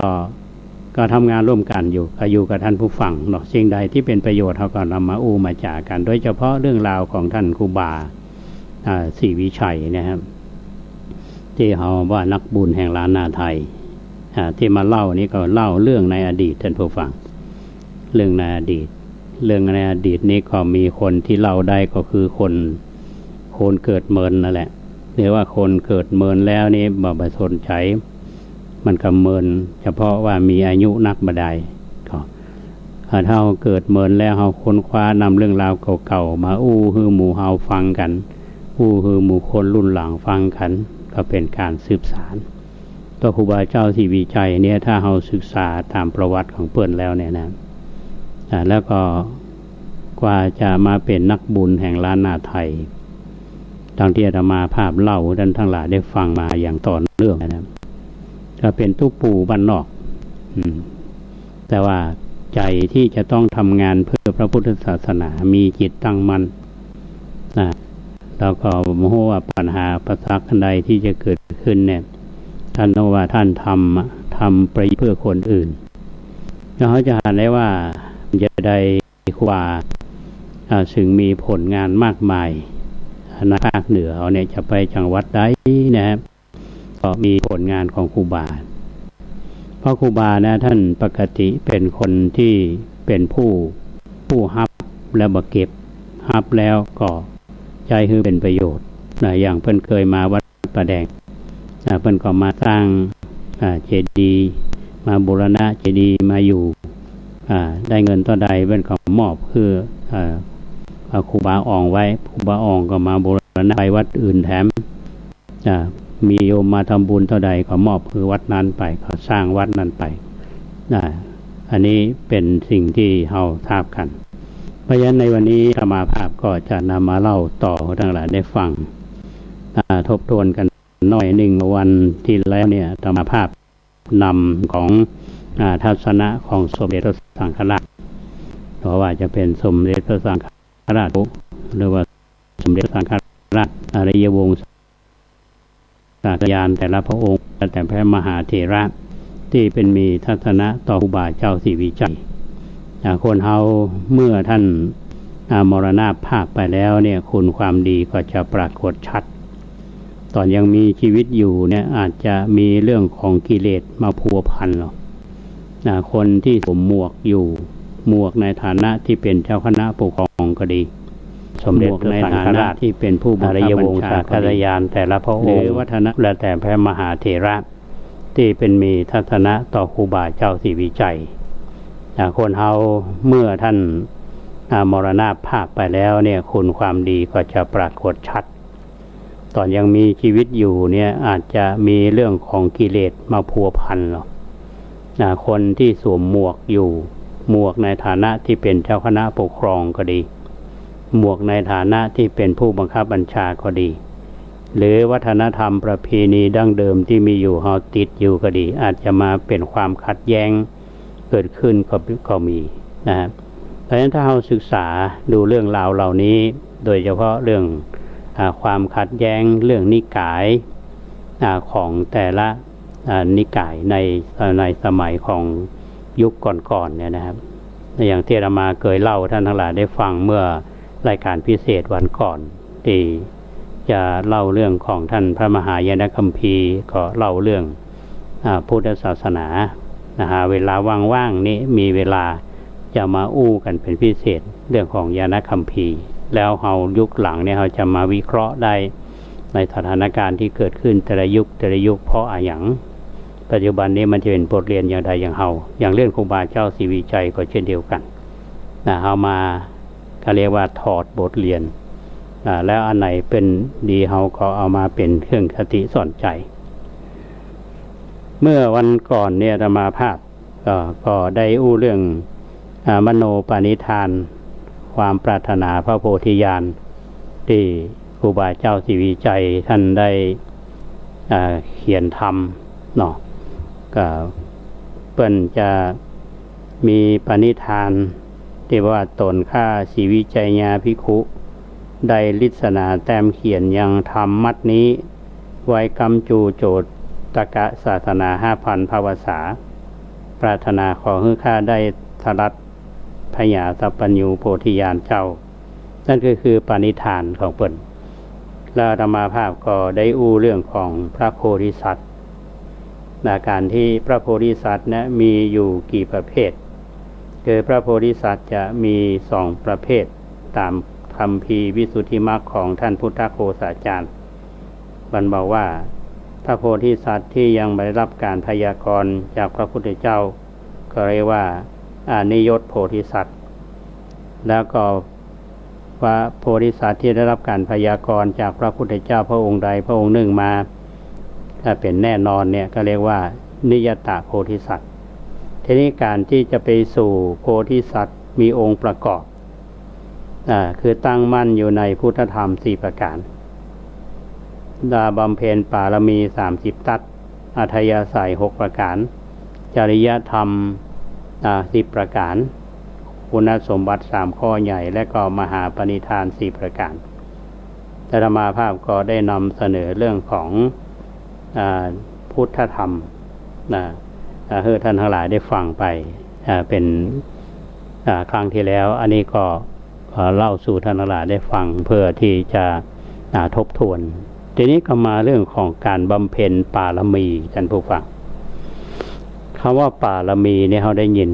ก็ทำงานร่วมกั๋นอยู่ ก็อยู่กับท่านผู้ฟังเนาะ สิ่งใดที่เป็นประโยชน์ เฮาก็นำมาอู้มาจ๋ากั๋น โดยเฉพาะเรื่องราวของท่านครูบา อ่า ศรีวิชัยนะครับ ตี้เฮาว่านักบุญแห่งล้านนาไทย อ่า ตี้มาเล่านี่ก็เล่าเรื่องในอดีตท่านผู้ฟัง เรื่องในอดีต เรื่องในอดีตนี่ก็มีคนตี้เล่าได้ก็คือคน คนเกิดเมินนั่นแหละ หรือว่าคนเกิดเมินแล้วนี่บ่ บ่สนใจ๋ มันก็เมินเฉพาะว่ามีอายุนักบ่ดาย ก็ อ่า ถ้าเฮาเกิดเมินแล้ว เฮาค้นคว้านำเรื่องราวเก่าๆ มาอู้หื้อหมู่เฮาฟังกั๋น อู้หื้อหมู่คนรุ่นหลังฟังกั๋น ก็เป๋นก๋านสืบสาน ตัวครูบาเจ้าศรีวิชัยเนี่ย ถ้าเฮาศึกษาต๋ามประวัติของเปิ้นแล้วเนี่ยนะ อ่า แล้วก็กว่าจะมาเป๋นนักบุญแห่งล้านนาไทย ดังตี้อาตมาภาพเล่าหื้อต้านทั้งหลายได้ฟังมาอย่างต่อเนื่องนะครับ ก็เป๋นตุ๊ปู่บ้านนอก อืม แต่ว่าใจ๋ตี้จะต้องทำงานเพื่อพระพุทธศาสนา มีจิตตั้งมั่นนะ แล้วก็บ่ฮู้ว่าปัญหาอุปสรรคอันใดตี้จะเกิดขึ้นเนี่ย ท่านว่าท่านทำอะ ทำไปเพื่อคนอื่น แล้วเฮาจะหันได้ว่ามันจะได้ ครูบา อ่า ซึ่งมีผลงานมากมาย ในภาคเหนือเฮาเนี่ย จะไปจังหวัดใดนะครับ ก็มีผลงานของครูบา เพราะครูบานะ ท่านปกติเป๋นคนตี้เป๋นผู้ ผู้ฮับแล้วบ่เก็บ ฮับแล้วก็ใจ๊หื้อเป๋นประโยชน์นะ อย่างเปิ้นเกยมาวัด ป่าแดง อ่า เปิ้นก็มาสร้าง อ่า เจดีย์ มาบูรณะเจดีย์ มาอยู่ อ่า ได้เงินเต้าใดเปิ้นก็มอบหื้อ อ่า อ่า ครูบาอ่องไว้ ครูบาอ่องก็มาบูรณะไปวัดอื่นแถม อ่า มีโยมมาทำบุญเต้าใดก็มอบหื้อวัดนั้นไป ก็สร้างวัดนั้นไป อ่า อันนี้เป๋นสิ่งตี้เฮาทราบกั๋น เพราะฉะนั้นในวันนี้อาตมาภาพก็จะนำมาเล่าต่อหื้อต้านทั้งหลายได้ฟัง อ่า ทบทวนกั๋น หน้อยนึ่ง วันตี้แล้วเนี่ย อาตมาภาพนำของ อ่า ทัศนะของสมเด็จพระสังฆราช เพราะว่าจะเป๋นสมเด็จพระสังฆราช หรือว่าสมเด็จพระสังฆราช อริยวงศาคณาจารย์แต่ละพระองค์ และแต่พระมหาเถระ ตี้เปิ้นมีทัศนะต่อครูบาเจ้าศรีวิชัย อ่า คนเฮาเมื่อท่าน อ่า มรณภาพไปแล้วเนี่ย คุณความดีก็จะปรากฏชัด ต๋อนยังมีชีวิตอยู่เนี่ย อาจจะมีเรื่องของกิเลสมาพัวพันเฮา นะ คนตี้สวมหมวกอยู่ หมวกในฐานะตี้เป๋นเจ้าคณะปกครองก็ดี สมเด็จพระสังฆราช ตี้เป๋นผู้บังคับบัญชาก็ดี อริยวงศาคณาจารย์แต่ละพระองค์ หรือวัฒน และแต่พระมหาเถระ ตี้เปิ้นมีทัศนะต่อครูบาเจ้าศรีวิชัย อ่า คนเฮาเมื่อท่าน อ่า มรณภาพไปแล้วเนี่ย คุณความดีก็จะปรากฏชัด ต๋อนยังมีชีวิตอยู่เนี่ย อาจจะมีเรื่องของกิเลสมาพัวพันเฮา อ่า คนตี้สวมหมวกอยู่ หมวกในฐานะตี้เป๋นเจ้าคณะปกครองก็ดี หมวกในฐานะตี้เป๋นผู้บังคับบัญชาก็ดี หรือวัฒนธรรมประเพณีดั้งเดิมตี้มีอยู่ เฮาติดอยู่ก็ดี อาจจะมาเป๋นความขัดแย้งเกิดขึ้นก็ ก็มีนะฮะ เพราะฉะนั้นถ้าเฮาศึกษาดูเรื่องราวเหล่านี้ โดยเฉพาะเรื่อง อ่า ความขัดแย้งเรื่องนิกาย อ่า ของแต่ละ อ่า นิกายใน ในสมัยของยุคก่อนๆ เนี่ยนะครับ อย่างตี้อาตมาเกยเล่าท่านทั้งหลายได้ฟังเมื่อรายการพิเศษวันก่อน ตี้จะเล่าเรื่องของท่านพระมหายานคัมภีร์ ก็เล่าเรื่อง อ่า พุทธศาสนา นะฮะ เวลาว่างๆ นี่มีเวลาจะมาอู้กั๋นเป๋นพิเศษเรื่องของยานคัมภีร์ แล้วเฮายุคหลังเนี่ย เฮาจะมาวิเคราะห์ได้ในสถานการณ์ตี้เกิดขึ้นแต่ละยุคแต่ละยุค เพราะอะหยัง ปัจจุบันนี้มันจะเป๋นบทเรียนอย่างใดอย่างเฮา อย่างเรื่องครูบาเจ้าศรีวิชัยก็เช่นเดียวกั๋น นะ เฮามา ก็เรียกว่าถอดบทเรียน อ่า แล้วอันไหนเป๋นดี เฮาก็เอามาเป๋นเครื่องคติสอนใจ๋ เมื่อวันก่อนเนี่ยอาตมาภาพ ก็ ก็ได้อู้เรื่อง อ่า มโนปณิธาน ความปรารถนาพระโพธิญาณตี้ครูบาเจ้าศรีวิชัยท่านได้ อ่า เขียนธรรมเนาะ ก็เปิ้นจะมีปณิธานตี้ว่า ตนข้าศรีวิชัยยาภิกขุ ได้ริสนาแต้มเขียนยังธรรมมัตต์นี้ ไว้กำจูโจตกะศาสนาห้าพันพรรษา ปรารถนาขอหื้อข้าได้สดับ พญาสัพพัญญูโพธิญาณเจ้า นั่นก็คือปณิธานของเปิ้น แล้วอาตมาภาพก็ได้อู้เรื่องของพระโพธิสัตว์ อาการที่พระโพธิสัตว์เนี่ยมีอยู่กี่ประเภท คือพระโพธิสัตว์จะมีสองประเภท ต๋ามคัมภีร์วิสุทธิมรรคของท่านพุทธโฆษาจารย์ มันบอกว่า พระโพธิสัตว์ที่ยังบ่ได้ฮับก๋านพยากรณ์จากพระพุทธเจ้า ก็เรียกว่าอนิยตโพธิสัตว์ แล้วก็พระโพธิสัตว์ที่ได้ฮับก๋านพยากรณ์จากพระพุทธเจ้าพระองค์ใดพระองค์นึ่งมา ถ้าเป๋นแน่นอนเนี่ยก็เรียกว่านิยตโพธิสัตว์ ทีนี้ก๋านที่จะไปสู่โพธิสัตว์มีองค์ประกอบ อ่า คือตั้งมั่นอยู่ในพุทธธรรมสี่ประก๋าน ดาบำเพ็ญปารมีสามสิบทัศน์ อัธยาศัยหกประก๋าน จริยธรรม อ่า สิบประก๋าน คุณสมบัติสามข้อใหญ่ และก็มหาปณิธานสี่ประก๋าน อาตมาภาพก็ได้นำเสนอเรื่องของ อ่า พุทธธรรม นะ อ่า หื้อท่านทั้งหลายได้ฟังไป อ่า เป๋น อ่า ครั้งที่แล้ว อันนี้ก็ เอ่อ เล่าสู่ท่านทั้งหลายได้ฟังเพื่อที่จะ อ่า ทบทวน ทีนี้ก็มาเรื่องของก๋านบำเพ็ญปารมี ท่านผู้ฟัง กำว่าปารมีเนี่ยเฮาได้ยิน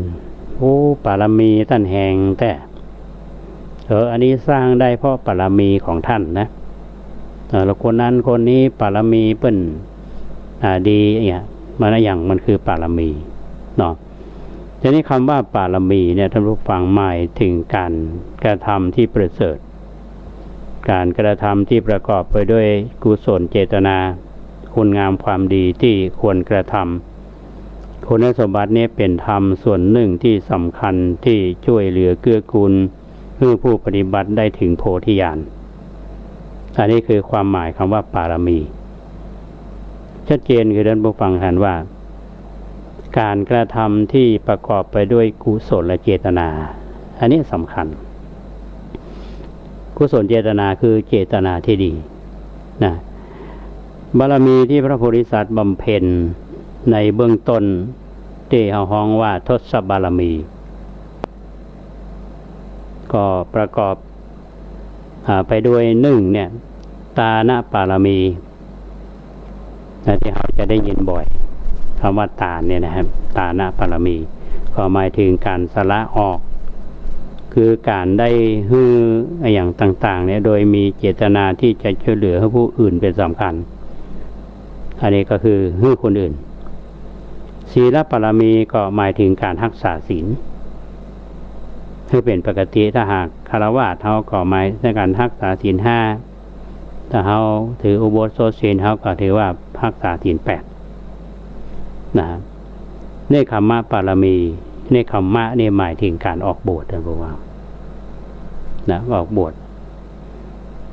โอ้ ปารมีต้านแฮงแต๊ เออ อันนี้สร้างได้เพราะปารมีของต้านนะ เออ แล้วคนนั้นคนนี้ปารมีเปิ้น อ่า ดีเนี่ย มันอะหยัง มันคือปารมีเนาะ ทีนี้กำว่าปารมีเนี่ย ท่านผู้ฟัง หมายถึงก๋านกระทำที่ประเสริฐ ก๋านกระทำที่ประกอบไปด้วยกุศลเจตนา คุณงามความดีที่ควรกระทำ คุณสมบัตินี้เป๋นธรรมส่วนนึ่งที่สำคัญที่จ้วยเหลือเกื้อกูล หื้อผู้ปฏิบัติได้ถึงโพธิญาณ อันนี้คือความหมายกำว่าปารมี ชัดเจนคือท่านผู้ฟังหันว่า ก๋านกระทำที่ประกอบไปด้วยกุศลเจตนา อันนี้สำคัญ กุศลเจตนาคือเจตนาที่ดีนะ บารมีที่พระโพธิสัตว์บำเพ็ญในเบื้องต้น ตี้เฮาฮ้องว่าทศบารมี ก็ประกอบ อ่า ไปด้วยนึ่งเนี่ย ตานปารมี นะ ตี้เฮาจะได้ยินบ่อย กำว่าตานเนี่ยนะครับ ตานปารมี ก็หมายถึงก๋านสละออก คือก๋านได้หื้ออะหยังต่างๆ เนี่ย โดยมีเจตนาที่จะจ้วยเหลือหื้อผู้อื่นเป๋นสำคัญ อันนี้ก็คือหื้อคนอื่น ศีลปารมีก็หมายถึงก๋านฮักษาศีล หื้อเป๋นปกติ ถ้าหากฆราวาสเฮาก็หมายในก๋านฮักษาศีลห้า ถ้าเฮาถืออุโบสถศีล เฮาก็ถือว่าฮักษาศีลแปดนะ เนกขัมมปารมี เนกขัมมะนี่หมายถึงก๋านออกบวช ท่านผู้ฟังนะ ออกบวช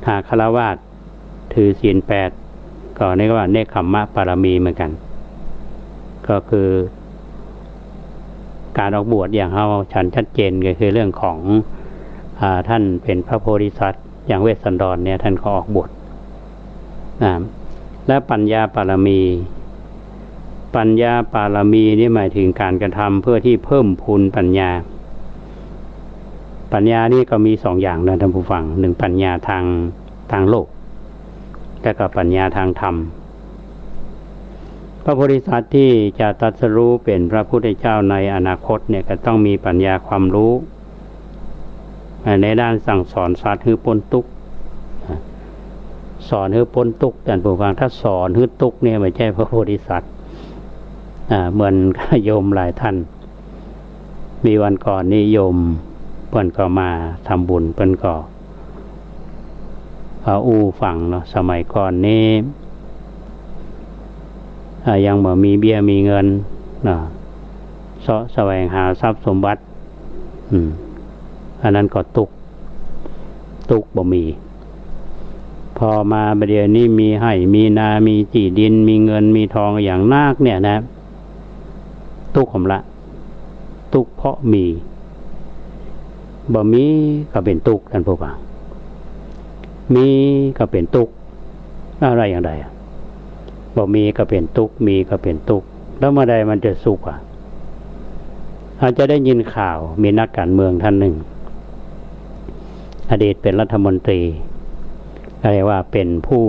หากฆราวาสถือศีลแปด ก็เรียกว่าเนกขัมมปารมีเหมือนกั๋น ก็คือก๋านออกบวชอย่างเฮาหันชัดเจนก็คือเรื่องของ อ่า ท่านเป๋นพระโพธิสัตว์ อย่างเวสสันดรเนี่ยท่านก็ออกบวชนะ และปัญญาปารมี ปัญญาปารมีนี่หมายถึงก๋านกระทำเพื่อที่เพิ่มพูนปัญญา ปัญญานี่ก็มีสองอย่างนะท่านผู้ฟัง นึ่งปัญญาตาง ตางโลก และก็ปัญญาตางธรรม พระโพธิสัตว์ที่จะตรัสรู้เป๋นพระพุทธเจ้าในอนาคตเนี่ย ก็ต้องมีปัญญาความฮู้ ในด้านสั่งสอนสัตว์หื้อป๊นตุ๊กข์ สอนหื้อป๊นตุ๊กข์ ท่านผู้ฟัง ถ้าสอนหื้อตุ๊กข์เนี่ย บ่ใจ้พระโพธิสัตว์ อ่า เหมือนโยมหลายท่าน มีวันก่อนนี้โยมเปิ้นก็มาทำบุญ เปิ้นก็ เอ่อ อู้ฟังเนาะ สมัยก่อนนี้ อ่า ยังบ่มีเบี้ยมีเงินเนาะ เซาะแสวงหาทรัพย์สมบัติ อืม อันนั้นก็ตุ๊กข์ ตุ๊กข์บ่มี ผ่อมาบ่าเดี่ยวนี้มีไฮ่มีนา มีตี้ดิน มีเงินมีตองอย่างนักเนี่ยนะ ตุ๊กข์ก็บ่ละ ตุ๊กข์เพราะมี บ่มีก็เป๋นตุ๊กข์ ต้านผู้ฟัง มีก็เป๋นตุ๊กข์ อะไรอย่างใดอะ บ่มีก็เป๋นตุ๊กข์ มีก็เป๋นตุ๊กข์ แล้วเมื่อใดมันจะสุขอะ อาจจะได้ยินข่าวมีนักการเมืองท่านหนึ่ง อดีตเป๋นรัฐมนตรี เรียกว่าเป๋นผู้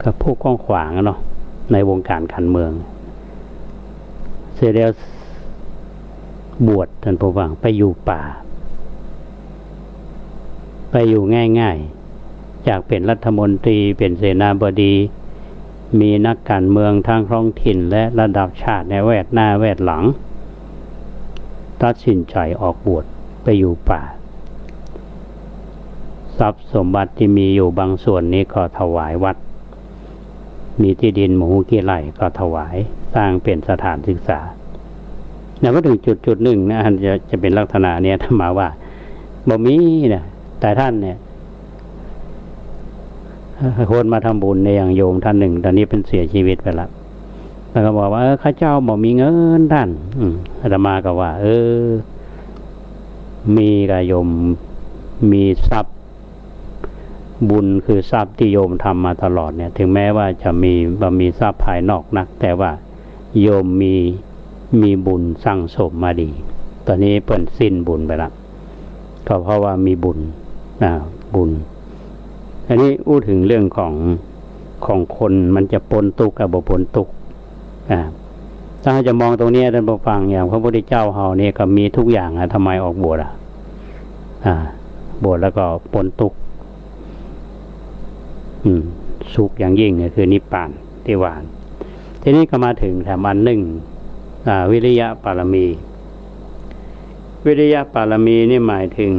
ก็ผู้กว้างขวางอะเนาะ ในวงการการเมือง เสร็จแล้วบวช ต้านผู้ฟัง ไปอยู่ป่า ไปอยู่ง่ายๆ จากเป๋นรัฐมนตรี เป๋นเสนาบดี มีนักการเมืองทั้งท้องถิ่นและระดับชาติเนี่ยแวดหน้าแวดหลัง ตัดสินใจ๋ออกบวชไปอยู่ป่า ทรัพย์สมบัติตี้มีอยู่บางส่วนนี้ก็ถวายวัด มีตี้ดินบ่ฮู้กี่ไร่ก็ถวาย สร้างเป๋นสถานศึกษา แล้วพอเถิงจุดๆ นึ่งนะ อันจะ จะเป๋นลักษณะเนี่ย อาตมาว่า บ่มีนะ แต่ท่านเนี่ย คนมาทำบุญเนี่ย อย่างโยมท่านหนึ่ง ต๋อนนี้เปิ้นเสียชีวิตไปละ แล้วก็บอกว่า เออ ข้าเจ้าบ่มีเงินต้าน อืม อาตมาก็ว่า เออ มีก่ะโยม มีทรัพย์ บุญคือทรัพย์ตี้โยมทำมาตลอดเนี่ย ถึงแม้ว่าจะมี บ่มีทรัพย์ภายนอกนัก แต่ว่าโยมมี มีบุญสั่งสมมาดี ต๋อนนี้เปิ้นสิ้นบุญไปละ ก็เพราะว่ามีบุญ อ่า บุญ อันนี้อู้เถิงเรื่องของ ของคนมันจะป๊นตุ๊กข์กับบ่ป๊นตุ๊กข์ อ่า ถ้าเฮาจะมองตรงนี้ ต้านผู้ฟัง อย่างพระพุทธเจ้าเฮานี่ก็มีทุกอย่างอะ ทำไมออกบวชอะ อ่า บวชแล้วก็ป๊นตุ๊กข์ อืม สุขอย่างยิ่งก็คือนิพพานตี้ว่า ทีนี้ก็มาเถิงแถมอันนึ่ง อ่า วิริยะปารมี วิริยะปารมีนี่หมายเถิง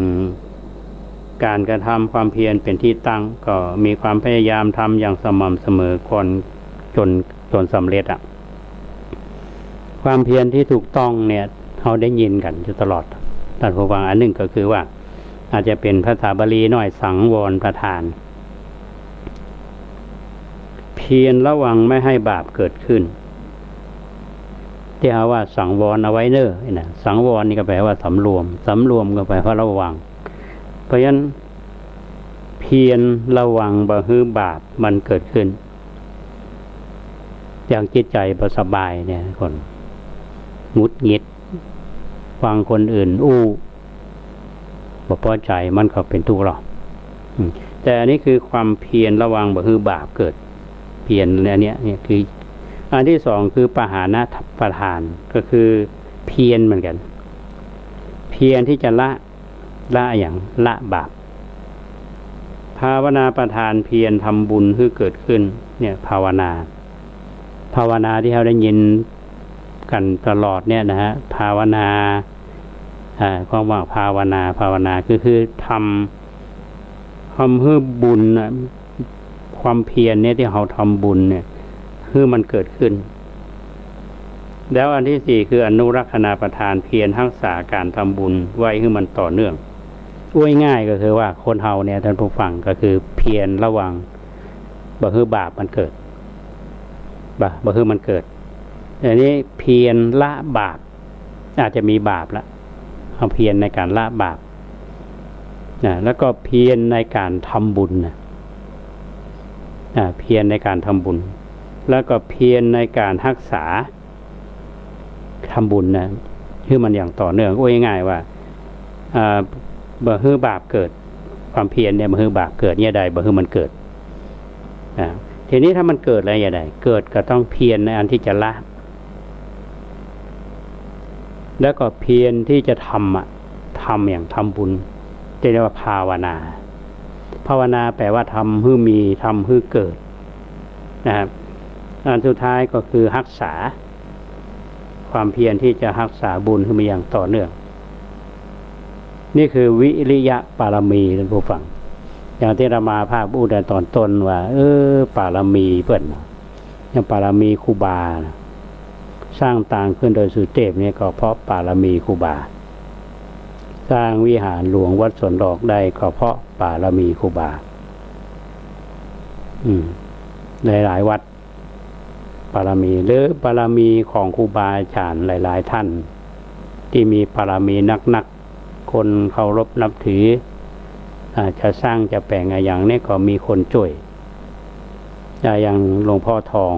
ก๋านกระทำความเพียรเป๋นตี้ตั้ง ก็มีความพยายามทำอย่างสม่ำเสมอก่อน จ๋น จ๋นสำเร็จอะ ความเพียรตี้ถูกต้องเนี่ย เฮาได้ยินกั๋นอยู่ตลอด ต้านผู้ฟัง อันนึ่งก็คือว่า อาจจะเป๋นภาษาบาลีหน้อย สังวรประทาน เพียรระวังไม่ให้บาปเกิดขึ้น ตี้เฮาว่าสังวรเอาไว้เน่อนะ สังวรนี่ก็แปลว่าสำรวม สำรวมก็แปลว่าระวัง เพราะฉะนั้นเพียรระวังบ่หื้อบาปมันเกิดขึ้น อย่างจิตใจ๋บ่สบายเนี่ย คนหงุดหงิด ฟังคนอื่นอู้ บ่ปอใจ๋ มันก็เป๋นตุ๊กข์หรอก อืม แต่อันนี้คือความเพียรระวังบ่หื้อบาปเกิด เพียรอันเนี้ย เนี่ยคือ อันที่สองคือปหานะประทาน ก็คือเพียรเหมือนกั๋น เพียรตี้จะละ ละอะหยัง ละบาป ภาวนาประทาน เพียรทำบุญหื้อเกิดขึ้น เนี่ยภาวนา ภาวนาตี้เฮาได้ยินกั๋นตลอดเนี่ยนะฮะ ภาวนา อ่า ความว่าภาวนา ภาวนาคือ คือทำ ทำหื้อบุญน่ะ ความเพียรเนี่ยตี้เฮาทำบุญเนี่ย หื้อมันเกิดขึ้น แล้วอันที่สี่คืออนุรักขณาประทาน เพียรฮักษาก๋านทำบุญไว้หื้อมันต่อเนื่อง อู้ง่ายๆ ก็คือว่าคนเฮาเนี่ย ต้านผู้ฟัง ก็คือเพียรระวังบ่หื้อบาปมันเกิด บ่ บ่หื้อมันเกิด อันนี้เพียรละบาป อาจจะมีบาปละ เฮาเพียรในก๋านละบาปนะ แล้วก็เพียรในก๋านทำบุญนะ อ่า เพียรในก๋านทำบุญ แล้วก็เพียรในก๋านฮักษา ทำบุญนะ หื้อมันอย่างต่อเนื่อง อู้ง่ายๆ ว่า อ่า บ่หื้อบาปเกิด ความเพียรเนี่ยบ่หื้อบาปเกิด เยียะใดบ่หื้อมันเกิด อ่า ทีนี้ถ้ามันเกิดแล้วเยียะใด เกิดก็ต้องเพียรในอันตี้จะละ แล้วก็เพียรตี้จะทำอะ ทำอย่างทำบุญ ตี้เรียกว่าภาวนา ภาวนาแปลว่าทำหื้อมี ทำหื้อเกิด นะครับ อันสุดท้ายก็คือฮักษา ความเพียรตี้จะฮักษาบุญหื้อมีอย่างต่อเนื่อง นี่คือวิริยะปารมี ต้านผู้ฟัง อย่างตี้อาตมาภาพอู้ในต๋อนต้นว่า เออ ปารมีเปิ้น อย่างปารมีครูบานะ สร้างตางขึ้นดอยสุเตพเนี่ยก็เพราะปารมีครูบา สร้างวิหารหลวงวัดสวนดอกได้ก็เพราะบารมีครูบา อืม หลายๆ วัด บารมี หรือบารมีของครูบาอาจ๋ารย์หลายๆ ท่าน ตี้มีบารมีนักๆ คนเคารพนับถือ อ่า จะสร้างจะแป๋งอะหยังเนี่ยก็มีคนจ้วย อ่า อย่างหลวงพ่อทอง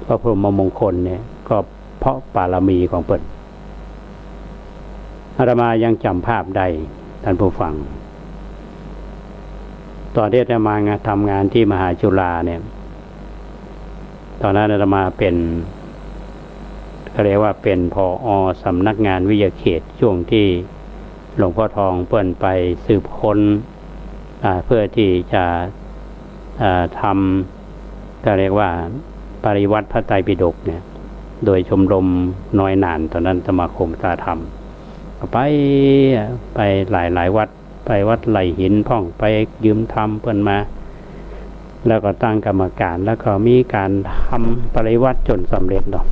พระพรหมมงคลเนี่ย ก็เพราะบารมีของเปิ้น อาตมายังจ๋ำภาพได้ ต้านผู้ฟัง ต๋อนตี้อาตมางาน ทำงานตี้มหาจุฬาเนี่ย ต๋อนนั้นอาตมาเป๋น เขาเรียกว่าเป๋น ผอ.สำนักงานวิทยาเขต ช่วงตี้หลวงพ่อทองเปิ้นไปสืบค้น อ่า เพื่อตี้จะ อ่า ทำ เขาเรียกว่าปริวัติพระไตรปิฎกเนี่ย โดยชมรมน้อยหนาน ต๋อนนั้นสมาคมตาธรรม ก็ไป ไปหลายๆ วัด ไปวัดไหล่หินพ่อง ไปยืมธรรมเปิ้นมา แล้วก็ตั้งกรรมการ แล้วก็มีก๋านทำปริวัติจ๋นสำเร็จเนาะ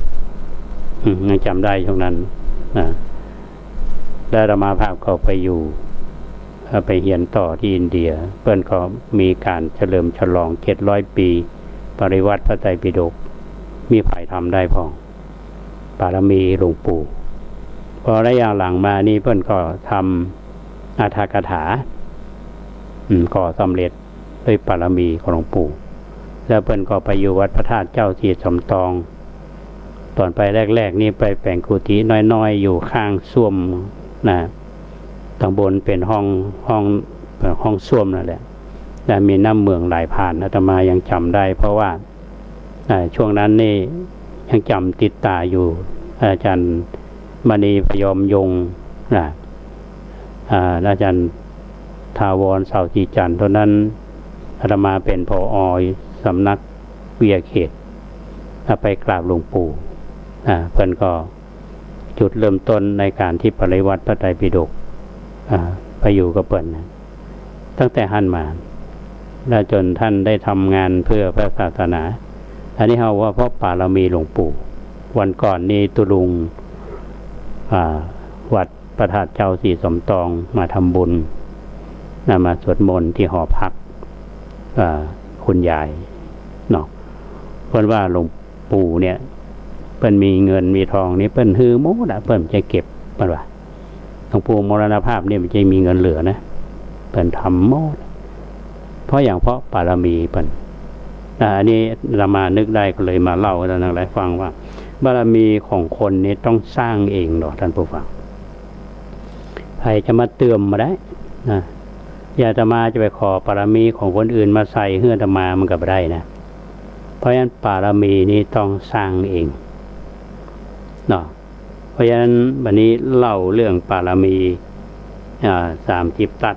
อืม ยังจ๋ำได้ช่วงนั้นนะ แล้วอาตมาภาพก็ไปอยู่ เอ่อ ไปเฮียนต่อตี้อินเดีย เปิ้นก็มีก๋านเฉลิมฉลองเจ็ดร้อยปี๋ ปริวัติพระไตรปิฎก มีใผทำได้พ่อง บารมีหลวงปู่ พอระยะหลังมานี่เปิ้นก็ทำอรรถกถา อืม ก็สำเร็จด้วยบารมีของหลวงปู่ แล้วเปิ้นก็ไปอยู่วัดพระธาตุเจ้าสีสำตอง ต๋อนไปแรกๆ นี่ไปแป๋งกุฏิน้อยๆ อยู่ข้างส้วมนะ ตังบนเป๋นห้อง ห้อง ห้องส้วมนั่นแหละ แล้วมีน้ำเหมืองไหลผ่าน อาตมายังจ๋ำได้ เพราะว่า อ่า ช่วงนั้นนี่ยังจ๋ำติดต๋าอยู่ อาจ๋ารย์มณีพยอมยงค์นะ อ่า อาจ๋ารย์ถาวร เสาสีจันทร์ ต๋อนนั้นอาตมาเป๋น ผอ.สำนักวิทยาเขต อ่า ไปกราบหลวงปู่ อ่า เปิ้นก็จุดเริ่มต้นในก๋านตี้ปริวัติพระไตรปิฎก อ่า ไปอยู่กับเปิ้นนะ ตั้งแต่หั้นมา แล้วจ๋นต้านได้ทำงานเพื่อพระศาสนา อันนี้เฮาว่าเพราะบารมีหลวงปู่ วันก่อนนี่ตุ๊ลุง อ่า วัดพระธาตุเจ้าสีสำตองมาทำบุญนะ มาสวดมนต์ตี้หอพัก อ่า คุณยายเนาะ เปิ้นว่าหลวงปู่เนี่ย เปิ้นมีเงินมีทองนี่เปิ้นหื้อหมดอะ เปิ้นบ่ใจ้เก็บ เปิ้นว่า หลวงปู่มรณภาพนี่บ่ใจ้มีเงินเหลือนะ เปิ้นทำหมด เพราะหยัง เพราะบารมีเปิ้น อ่า อันนี้อาตมานึกได้ก็เลยมาเล่าให้ต้านตังหลายฟังว่า บารมีของคนนี่ต้องสร้างเองเนาะ ต้านผู้ฟัง ใผจะมาเติมบ่ได้นะ อย่างอาตมาจะไปขอบารมีของคนอื่นมาใส่หื้ออาตมามันก็บ่ได้นะ เพราะฉะนั้นบารมีนี่ต้องสร้างเองเนาะ เพราะฉะนั้นวันนี้เล่าเรื่องบารมี อ่า สามสิบตั๊ด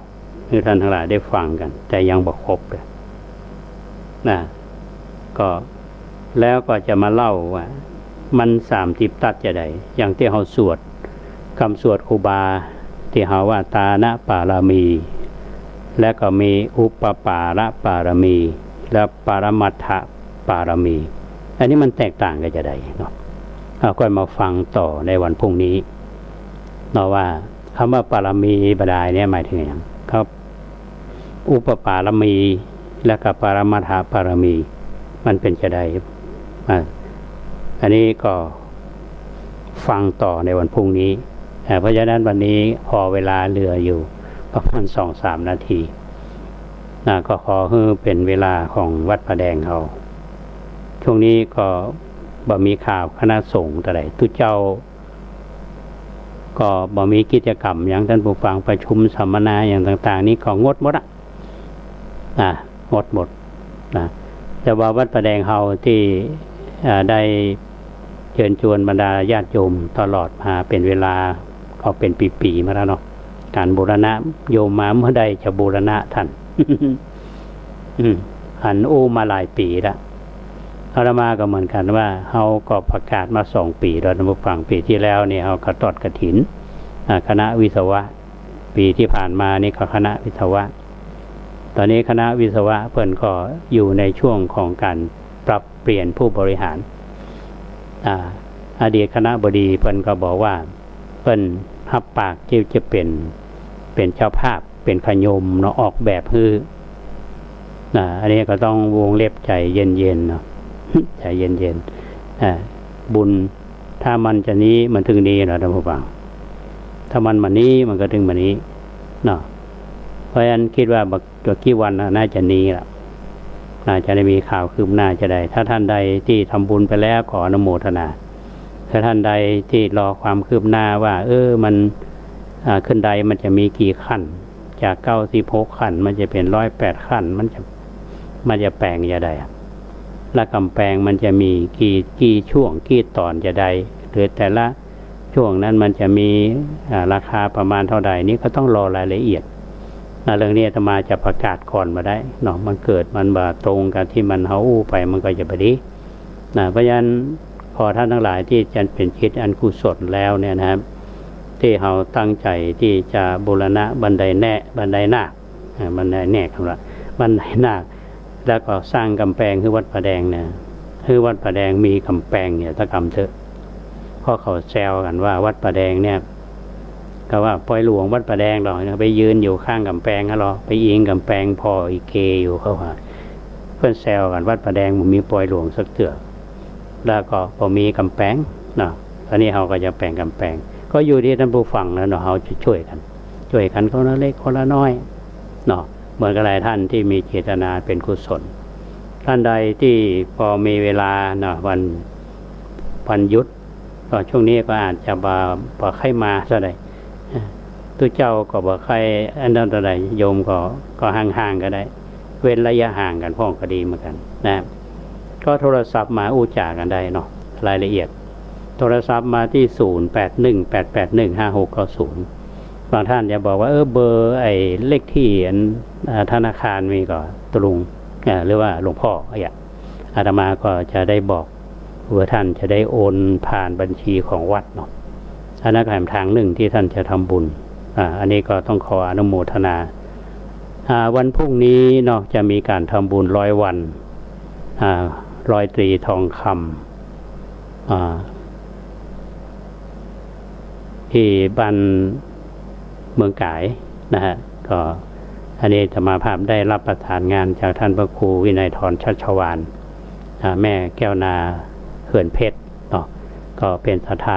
หื้อต้านตังหลายได้ฟังกั๋น แต่ยังบ่ครบเลยนะ ก็ แล้วก็จะมาเล่าว่ามันสามสิบตั๊ดจาใด อย่างตี้เฮาสวด กำสวดครูบา ตี้เฮาว่าตานะปารมี และก็มีอุปปาระปารมี และปรมัตถปารมี อันนี้มันแตกต่างกั๋นจาใดเนาะ เฮาก็มาฟังต่อในวันพรุ่งนี้เนาะ ว่าคำว่าปารมีบาดาลเนี่ยหมายถึงหยังครับ อุปปารมี และก็ปรมัตถปารมี มันเป๋นจาใด อ่า อันนี้ก็ฟังต่อในวันพรุ่งนี้ อ่า เพราะฉะนั้นวันนี้พอเวลาเหลืออยู่ประมาณสองสามนาทีนะ ก็ขอหื้อเป๋นเวลาของวัดผาแดงเฮา ช่วงนี้ก็บ่มีข่าวคณะสงฆ์เต้าใด ตุ๊เจ้า ก็บ่มีกิจกรรมหยัง ต้านผู้ฟัง ประชุมสัมมนาหยังต่างๆ นี่ก็งดหมดอะ อ่ะ งดหมดนะ แต่ว่าวัดผาแดงเฮาตี้ อ่า ได้เจิญจวนบรรดาญาติโยมตลอดมาเป๋นเวลาก็เป๋นปี๋ๆ มาแล้วเนาะ ก๋านบูรณะ โยมมาเมื่อใดจะบูรณะทัน อืม หันอู้มาหลายปี๋ละ อาตมาก็เหมือนกั๋นว่า เฮาก็ประกาศมาสองปี๋แล้ว ต้านผู้ฟัง ปี๋ตี้แล้วนี่เฮาก็ทอดกฐิน อ่า คณะวิศวะ ปี๋ตี้ผ่านมานี่ก็คณะวิศวะ ต๋อนนี้คณะวิศวะเปิ้นก็อยู่ในช่วงของก๋านปรับเปลี่ยนผู้บริหาร อ่า อดีตคณบดีเปิ้นก็บอกว่า เปิ้นฮับปากตี้จะเป๋น เป๋นเจ้าภาพ เป๋นขะยมเนาะ ออกแบบหื้อ นะ อันนี้ก็ต้องวงเล็บใจ๋เย็นๆ เนาะ ใจ๋เย็นๆ อ่า บุญ ถ้ามันจะนี้ มันเถิงนี้เนาะ ต้านผู้ฟัง ถ้ามันบ่านี้ มันก็เถิงบ่านี้ เนาะ เพราะฉะนั้นกึ๊ดว่าบ่า บ่ากี่วันน่ะ น่าจะนี้ละ น่าจะได้มีข่าวคืบหน้าจะใด ถ้าต้านใดตี้ทำบุญไปแล้ว ขออนุโมทนา ถ้าต้านใดตี้รอความคืบหน้าว่า เออ มัน อ่า ขึ้นไดมันจะมีกี่ขั้น จากเก้าสิบหกขั้น มันจะเป๋นร้อยแปดขั้น มันจะ มันจะแป๋งจะใดอะ และก๋ำแปงมันจะมีกี่ กี่ช่วง กี่ต๋อนจะใด หรือแต่ละช่วงนั้นมันจะมี อ่า ราคาประมาณเท่าใด นี่ก็ต้องรอรายละเอียด นะ เรื่องนี้อาตมาจะประกาศก่อนบ่ได้เนาะ มันเกิดมันบ่ตรงกับตี้มันเฮาอู้ไป มันก็จะบ่ดี นะ เพราะฉะนั้นขอต้านตังหลายตี้จะเป๋นจิตอันกุศลแล้วเนี่ยนะครับ ตี้เฮาตั้งใจ๋ตี้จะบูรณะบันไดแนะ บันไดนาค อ่า บันไดแนะ กำว่าบันไดนาค แล้วก็สร้างก๋ำแปงหื้อวัดป่าแดงเนี่ย หื้อวัดป่าแดงมีก๋ำแปงเนี่ยสักก๋ำเต๊อะ เพราะเขาแซวกั๋นว่าวัดป่าแดงเนี่ย ก็ว่าปอยหลวงวัดป่าแดงหรอก ไปยืนอยู่ข้างก๋ำแปงหั้นหรอ ไปอิงก๋ำแปงผ่ออีเกอยู่ เขาว่า เปิ้นแซวกั๋น วัดป่าแดงบ่มีปอยหลวงสักเตื้อ แล้วก็บ่มีก๋ำแปงเนาะ อันนี้เฮาก็จะแป๋งก๋ำแปง ก็อยู่ตี้ต้านผู้ฟังแล้วเนาะ เฮาจะจ้วยกั๋น จ้วยกั๋นคนละเล็กคนละน้อยเนาะ เหมือนกับหลายต้านตี้มีเจตนาเป๋นกุศล ต้านใดตี้ปอมีเวลาเนาะ วัน วันหยุด ก็ช่วงนี้ก็อาจจะบ่ บ่ใค่มาเต้าใด ตุ๊เจ้าก็บ่ใค่อันนั้นเต้าใด โยมก็ ก็ห่างๆ ก็ได้ เว้นระยะห่างกั๋นพ่องก็ดีเหมือนกั๋นนะ ก็โทรศัพท์มาอู้จ๋ากั๋นได้เนาะ รายละเอียด โทรศัพท์มาตี้ ศูนย์แปดหนึ่ง แปดแปดหนึ่ง ห้าหกเก้าศูนย์ บางต้านจะบอกว่า เออ เบอร์ไอ้เลขตี้อัน อ่า ธนาคารมีก่อ ตะลุง อ่า หรือว่าหลวงพ่อ อะหยัง อาตมาก็จะได้บอก เพื่อต้านจะได้โอนผ่านบัญชีของวัดเนาะ อันนั้นก็แหมตางนึ่งตี้ต้านจะทำบุญ อ่า อันนี้ก็ต้องขออนุโมทนา อ่า วันพรุ่งนี้เนาะ จะมีก๋านทำบุญร้อยวัน อ่า ร้อยตรีทองคำ อ่า ตี้บ้านเมืองก๋ายนะฮะ ก็อันนี้อาตมาภาพได้รับประสานงานจากต้านพระครูวินัยธร ชัชวาล อ่า แม่แก้วนาเขื่อนเพชรเนาะ ก็เป๋นศรัทธา